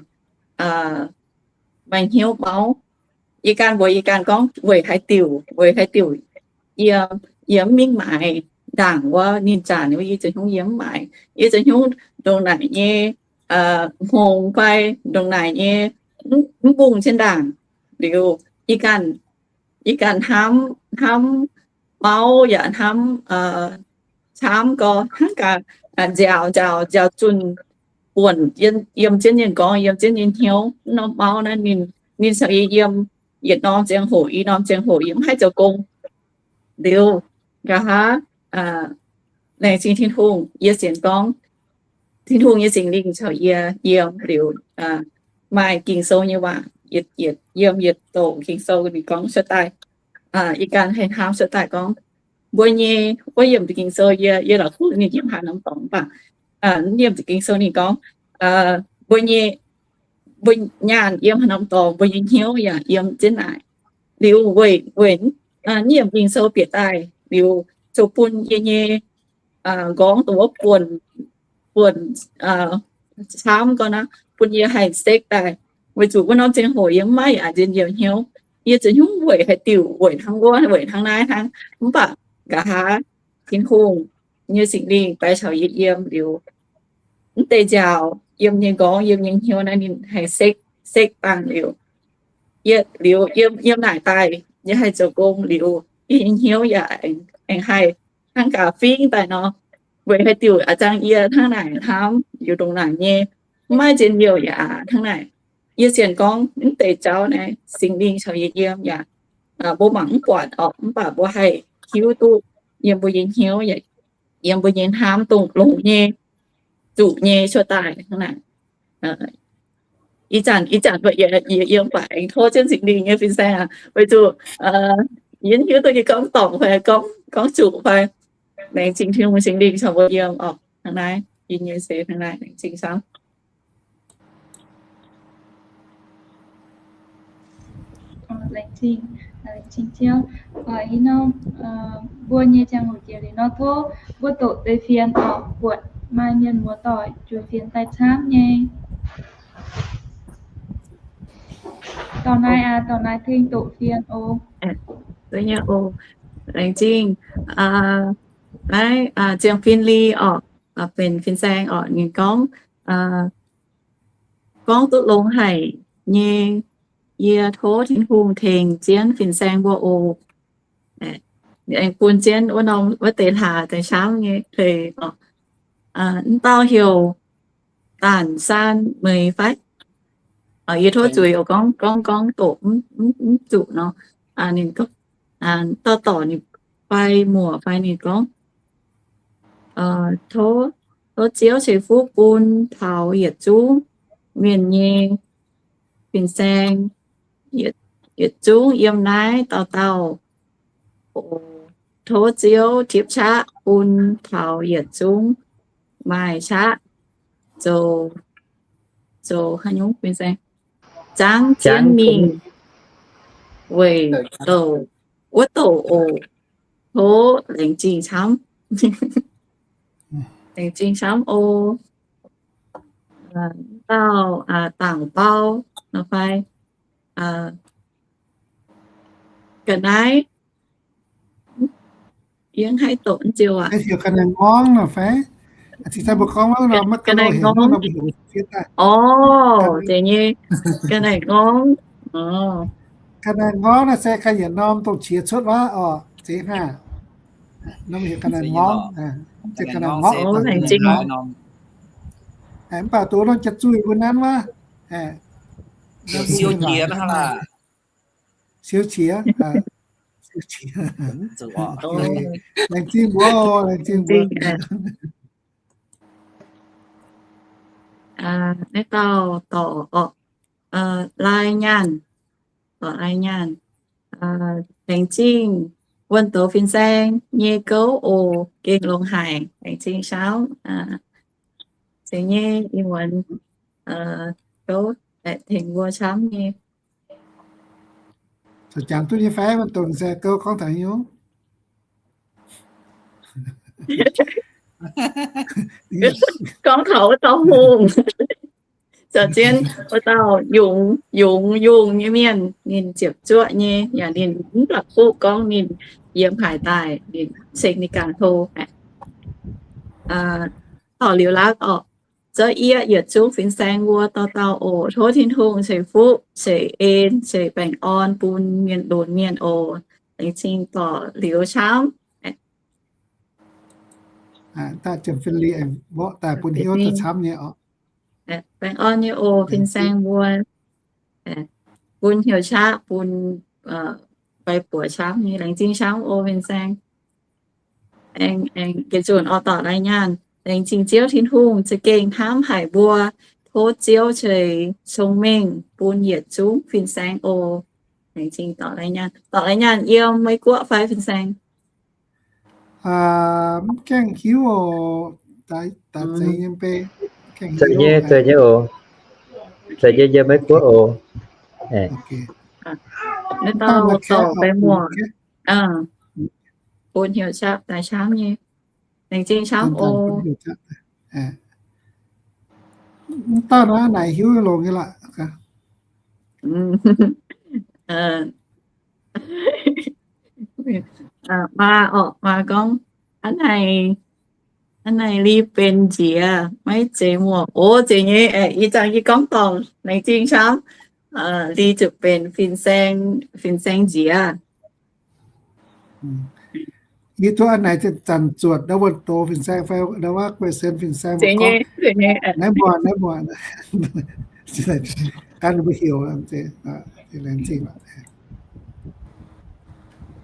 maaih hnyouv mauv. Yie ganh mbuox yie ganh gorngv, weic haaix diuc, weic haaix diuc yie, yie mv mingh maaiz ndaangc wuov, ninh zanc wuov, yie ziouc hnyouv yie mv maaiz. Yie ziouc hnyouv ndongc naaic nyei hngongx fai ndongc naaic nyei mv bungx jienv ndaangc. Liuz yie ganh, yie ganh hnamv, hnamv mauv yaac hnamv camv gorx, hnangv gaax nziaaux, nziaaux, nziaaux zunh buonc yiem jienv nyei nqorngv, yiem jienv nyei hnyouv. Norm mauv naaiv ninh, ninh caux yie yiem yietc norm ziangh hoc i norm ziangh hoc yie mv haih zoux gong. Liuz nqa'haav laengz zingh Tin-Hungh, yie sienx gorngv Tin-Hungh nyei Singx Lingh caux yie yiem liuz, maaih Ging-Sou nyei waac yietc, yietc yiem yietc douc Ging-Sou ninh gorngv cuotv daaih. Yie ganh haih hnamv cuotv daaih gorngv, mbuo nyei, wuov yiemc Ging-Sou yie, yie la'kuqv ninh yiem haaix norm dorngx mv baac, yiemc Ging-Sou ninh gorngv, mbuo nyei, mbuo nyaanh yiem haaix norm dorngx, mbuo nyei hnyouv yaac yiem jienv naaic. Liuz weic, weic yiemc Ging-Sou bieqc daaih liuz ziouc bun yie nyei nqorngv dongh wuov buonc, buonc camv gorx naaiv, bun yie haih sekv daaih. Weic zuqc wuov norm ziangh hoc yie mv maaih aqc nzien yiem hnyouv. Yie ziouc hnyouv weic haaix diuc, weic hnangv wuov, weic hnangv naaiv hnangv. Mv baac nqa'haav Tin-Hungh nyei Singx Lingh baix caux yie yiem liuz, mv deix nziaaux yiem nyei nqorngv, yiem nyei hnyouv naaiv ninh haih sekv, sekv bangc liuz, yie liuz yiem, yiem naaic daaih yie haih zoux gong liuz, yie nyei hnyouv yaac aengx haih hnangv gaax fingx daaih nor. Weic haaix diuc a'zang yie hnangv naaic hnamv, liuz ndongc naaic nyei, mv maaih njien-youh yaac hnangv naaic. Yie sienx gorngv mv deix jauv naaiv Singx Lingh caux yie yiem yaac, mbuo mangc mv buatc orqc, mv baac mbuo haih hiuv duqv yiem mbuo nyei hnyouv, yiem mbuo nyei hnamv dongh longx nyei. zuqc nyei cuotv daaih hnangv naaic. Ih zanc, ih zanc mbuo yie, yie yiem baac aengx tov jienv Singx Lingh nyei fin-saeng aqv, weic zuqc yie hiuv duqv yie gorngv dorngc fai gorngv, gorngv zuqc fai. Laengz zingh Tin-Hungh, Singx Lingh caux mbuo yiem oc. Hnangv naaiv, yie nyei se hnangv naaiv, laengz zingh camv. Laengz zingh, laengz zingh Ziouv. Ih norm mbuo nyei ziangh hoc jiex liuz nor, tov mbuo doqc deix fienx oc, buatc maaih mienh muoz-doic juoz fienx daaih camv nyei. Dorh naaiv aqv, dorh naaiv tengx doqc fienx oc. Laengz zingh. Naaiv ziangh fin-li oc, benx fin-saeng oc, ninh gorngv, gorngv duqv longx haic nyei. Yie tov Tin-Hungh tengx jienv fin-saeng mbuo oc. Aengx bun jienv wuov norm wuov deix hlaax daaih camv nyei deix oc. Mv dauh heuc Daanh Saan Meih fai? Yie tov zuiz oc, gorngv gorngv gorngv doqc mv zuqc nor. Ninh dauh dorc ninh fai muoc fai ninh gorngv, tov, tov Ziouv ceix fuqv bun taux yietc zungv mienh nyei fin-saeng, yietc zungv yiem naaiv dauh dauh oc. Tov Ziouv tipv qaqv bun taux yietc zungv maaih qaqv zoux, zoux haaix nyungc fin-saeng, zangv jienv mingh weic douc wuov douc oc. Tov laengz zingh camv. Laengz zingh camv oc. Dauh Dangc Bau nor fai? Ga'naaiv, yie mv haih doqc, mv ziouc aac. Heuc ga'naaiv ngorngv nor fai? Cingx daaih mbuo gorngv wuov nor, maiv ga'naaiv ngorngv nor mbuo heuc fiev daaih. Orv, zeiz nyei. Ga'naaiv ngorngv. Ga'naaiv ngorngv naaiv se ga'naaiv yietc norm dongh qiex cuotv wuov oc, zeiz hnangv. Norm heuc ga'naaiv ngorngv, ga'naaiv ngorngv. Mv baac doz norm jaax zuih mbuo nanv wuov, siou qiex, siou qiex. Laengz zingh mbuo, laengz zingh mbuo. Naaiv dauh dorc, Lai Nyaanh, dorc Lai Nyaanh. Laengz zingh wuonh douz fin-saeng nyei gouv oc, gengh longx haic, laengz zingh camv. Zeiz nyei, ih muonz gouv tengx mbuo camv nyei. Jangx duqv nyei fai? Wuonh douz fin-saeng gouv gorngv taux haaix nyungc? Gorngv taux wuov dauh hungh. Zoux jienv wuov dauh yungz, yungz yungh nyei mienh, ninh ziepc zuoqv nyei, yaac ninh mv baac kuv gorngv ninh yiem haaix daaih, ninh ceng ninh ganh hlo. Dorh liuz laav oc. Zouv yie yietc zungv fin-saeng mbuo dauh dauh oc. Tov Tin-Hungh ceix fuqv ceix en ceix baengh orn bun mienh lunx mienh oc. Laengz zingh dorh liuz camv. Daaih ziangh fin-li mborqv daaih bun hiuv daaih camv nyei oc. Baengh orn nyei oc fin-saeng mbuo. Bun hnyouv qaqv bun fai buoqc camv nyei. Laengz zingh camv oc fin-saeng. Aengx, aengx geh zunc oix dorc Lai Nyaanh. Laengz zingh Ziouv Tin-Hungh za'gengh hnamv haic mbuo. Tov Ziouv ceix cong-mengh bun yietc zungv fin-saeng oc. Laengz zingh dorc Lai Nyaanh. Dorc Lai Nyaanh yiem Meiv Guoqv fai fin-saeng? Mv gaengh hiuv oc. Daaih zeiz nyei mbe. Zeiz nyei, zeiz nyei oc. Zeiz nyei, yiem Meiv Guoqv oc. Naaiv dauh dorc fai muoc, bun hnyouv qaqv daaih camv nyei. Laengz zingh camv oc. Mv dauh naaiv naaic hiuv longx nyei lorqc. Maa orqc, maa gorngv, hnangv naaic, hnangv naaic Li benx nziex, maiv zeiz muoc. Oc, zeiz nyei, ih zanc yie gorngv dorngc, laengz zingh camv. Li zuqc benx fin-saeng, fin-saeng nziex. Yie duqv hnangv naaic zanc-zanc zuotc ndau wuonh douz fin-saeng fai ndau wuov guei sen fin-saeng mbuo gorngv, naaiv mbuo, naaiv mbuo, gan mbuo heuc, laengz zingh.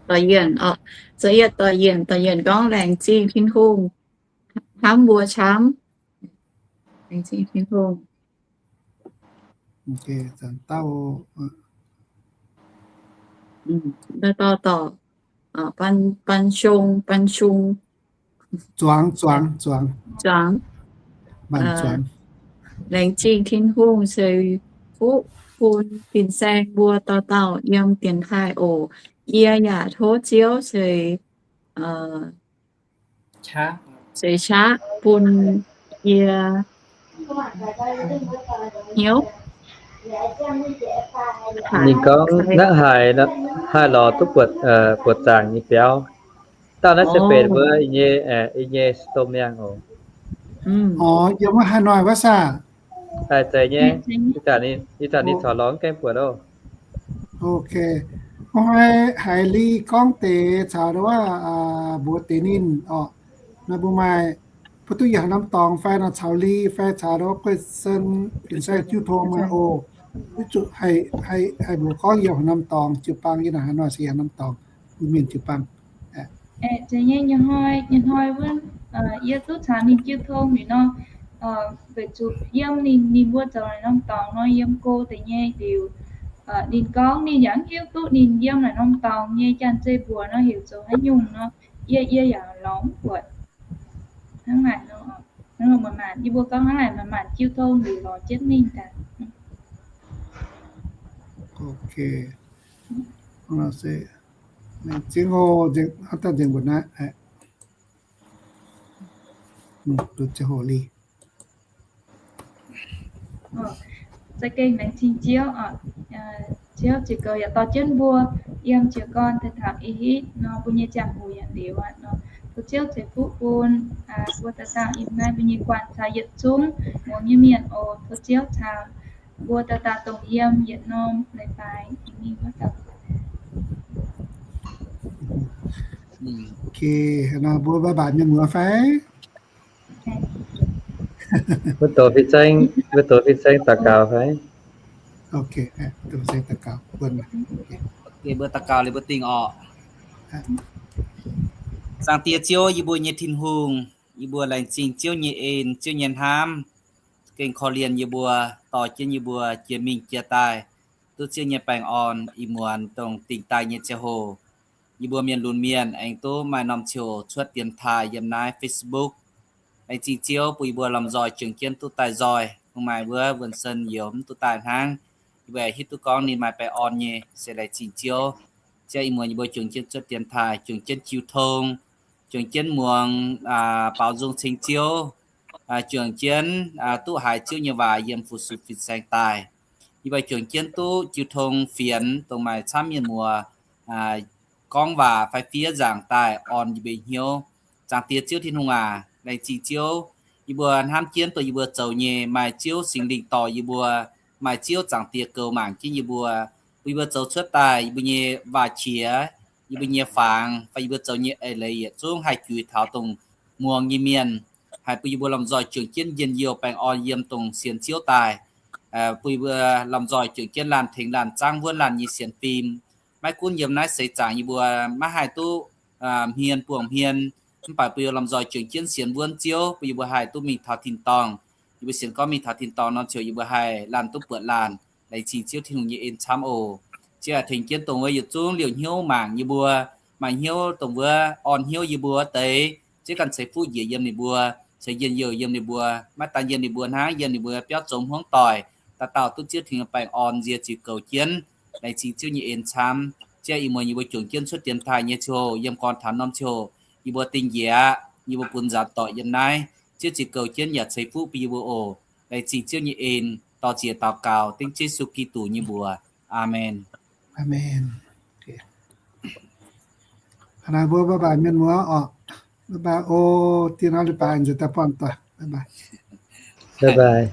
Dorh Yienh, Dorh Yienh, Dorh Yienh gorngv laengz zingh Tin-Hungh hnamv mbuo camv. Laengz zingh Tin-Hungh. Dauh dauh dorc, 搬凶, 搬凶. Zuangx, zuangx, zuangx. Zuangx. Laengz zingh Tin-Hungh ceix fuqv bun fin-saeng mbuo dauh dauh yiem dienx taaih oc. Yie yaac tov Ziouv ceix, ceix qaqv bun yie hnyouv. Ninh gorngv naaiv haaix, haaix lorz duqv buoqc, buoqc zaangc nyei biauv. Dauh naaiv se benx mbuo nyei, yie nyei domh miangh oc. Yiem wuov Hà Nội wuov saah? Daaih zeiz nyei. Ih zanc ninh corc lorz mv gaengh buatc oc. Ok. Hnoi haiz Li gorngv deix caux wuov, mbuox deix ninh oc. Naaiv mbuo maaih, mbuo duqv yiem haaix norm dorngx fai nor caux Li fai caux wuov Guei Sen, fin-saeng jiu tong maah oc. Duqv zuqc haih mbuox gorngv yiem haaix norm dorngx jiu-baang, yiem naaiv Hà Nội se yiem haaix norm dorngx, mbuo mienh jiu-baang. Aeqv, zeiz nyei, nyei hnoi, nyei hnoi wuov, yie duqv caux ninh jiu tong liuz nor, weic zuqc yiem ninh, ninh mbuo zoux naaiv norm dorngx nor yiem go deix nyei liuz, ninh gorngv ninh yaac mv hiuv duqv ninh yiem naaiv norm dorngx nyei janx-zei mbuox nor heuc zoux haaix nyungc nor, yie, yie yaac lorz mv buatc. Hnangv naaic nor, hnangv nor maaih maanc, yie mbuo gorngv hnangv naaic maaih maanc jiu tong liuz lorz jienv mingh daaih. Ok. Laengz zingh oc, nzengc, haaix dauh nzengc mbuo naaiv. Duqv ziangh hoc Li. Za'gengh laengz zingh Ziouv oc. Ziouv ziouc goux yaac dorh jienv mbuo yiem jiez gorn daaih taux ih hitv nor, mbuo nyei ziangh hoc yaac liuz aqv nor. Tov Ziouv ceix fuqv bun mbuo dauh dauh ih hnoi mbuo nyei guanh caux yietc zungv muangx nyei mienh oc. Tov Ziouv caux mbuo dauh dauh dongh yiem yietc norm leiz-baaix mingh wuov dauh. Ok, nor mbuo bye bye mienh muoz fai? Mbuo doqc fin-saeng, mbuo doqc fin-saeng daux gaux fai? Ok, mbuo daux gaux liuz mbuo dingh orqc. Zaangc Diex Ziouv, yie mbuo nyei Tin-Hungh, yie mbuo laengz zingh Ziouv nyei en, Ziouv nyei hnamv, gengh korv-lienh yie mbuo, dorh jienv yie mbuo jiex mingh jiex daaih, duqv Ziouv nyei baengh orn ih muonz dongh dingh daaih nyei ziangh hoc. Yie mbuo mienh lunx mienh aengx duqv maaih norm ziouc cuotv dienx taaih yiem naaiv Facebook. Laengz zingh Ziouv bun yie mbuo lomh nzoih jangx jienv duqv daaih nzoih. Mv maaih wuov Wuonh Sen youz mv duqv daaih hnangv. Yie mbuo hitv duqv gorngv ninh maaih baengh orn nyei, se laengz zingh Ziouv. Ziouv ih muonz yie mbuo jangx jienv cuotv dienx taaih, jangx jienv jiu tong, jangx jienv muangx baaux nzung ceng Ziouv, jangx jienv duqv haiz Ziouv nyei waac yiem fu-sux fin-saeng daaih. Yie mbuo jangx jienv duqv jiu tong fienx dongh maaih camv mienh muoz gorngv waac fai fiev nzaangc daaih orn yie mbuo hnyouv. Zaangc Diex Ziouv Tin-Hungh aac, laengz zingh Ziouv, yie mbuo hnamv jienv dongh yie mbuo zoux nyei maaih Ziouv Singx Lingh dorh yie mbuo, maaih Ziouv Zaangc Diex goux mangc jienv yie mbuo, bun yie mbuo zoux cuotv daaih yie mbuo nyei waac-qiex, yie mbuo nyei fangx fai yie mbuo zoux nyei eix leiz yietc zungv haih juix taux dongh muangx nyei mienh, haih bun yie mbuo lomh nzoih jangx jienv njien-youh baengh orn yiem dongh sienx Ziouv daaih, bun yie mbuo lomh nzoih jangx jienv laanh tengx laanh zaangv wuonv laanh nyei sienx fim. Maiv gunv yiem naaiv seix zaangc yie mbuo maiv haih duqv hmien buangh hmien, mv baac bun yie mbuo lomh nzoih jangx jienv sienx wuonv Ziouv, bun yie mbuo haih duqv mingh taux tin-dorngh. Yie mbuo sienx gorngv mingh taux tin-dorngh nor ziouc yie mbuo haih laanh duqv buatc laanh. Laengz zingh Ziouv Tin-Hungh nyei en camv oc. Ziouv tengx jienv dongh wuov yietc zungv liouh hnyouv mangc yie mbuo, maaih hnyouv dongh wuov orn hnyouv yie mbuo wuov deix, Ziouv ganh ceix fuqv njiec yiem ninh mbuo, ceix njien-youh yiem ninh mbuo, maiv daan yiem ninh mbuo hnangv, yiem ninh mbuo biauv zoux hmuangv doic, dauh dauh duqv Ziouv Tin-Hungh baengh orn nzie ziux goux jienv. Laengz zingh Ziouv nyei en camv. Ziouv ih muonz yie mbuo jangx jienv cuotv dienx taaih nyei ziouc, yiem gorn taux norm ziouc, yie mbuo dingh njiec aqv. Yie mbuo bun nzaanx doic yiem naaiv. Ziouv ziux goux jienv yaac ceix fuqv bun yie mbuo oc. Laengz zingh Ziouv nyei en, dor-ziec daux gaux dengv Yesu Giduc nyei mbuox. Aamen. Aamen. Hnangv naaic mbuo bye bye mienh muoz oc. Bye bye oc. Dinh hnoi leiz-baaix nziex daaih buangh doic. Bye bye. Bye bye.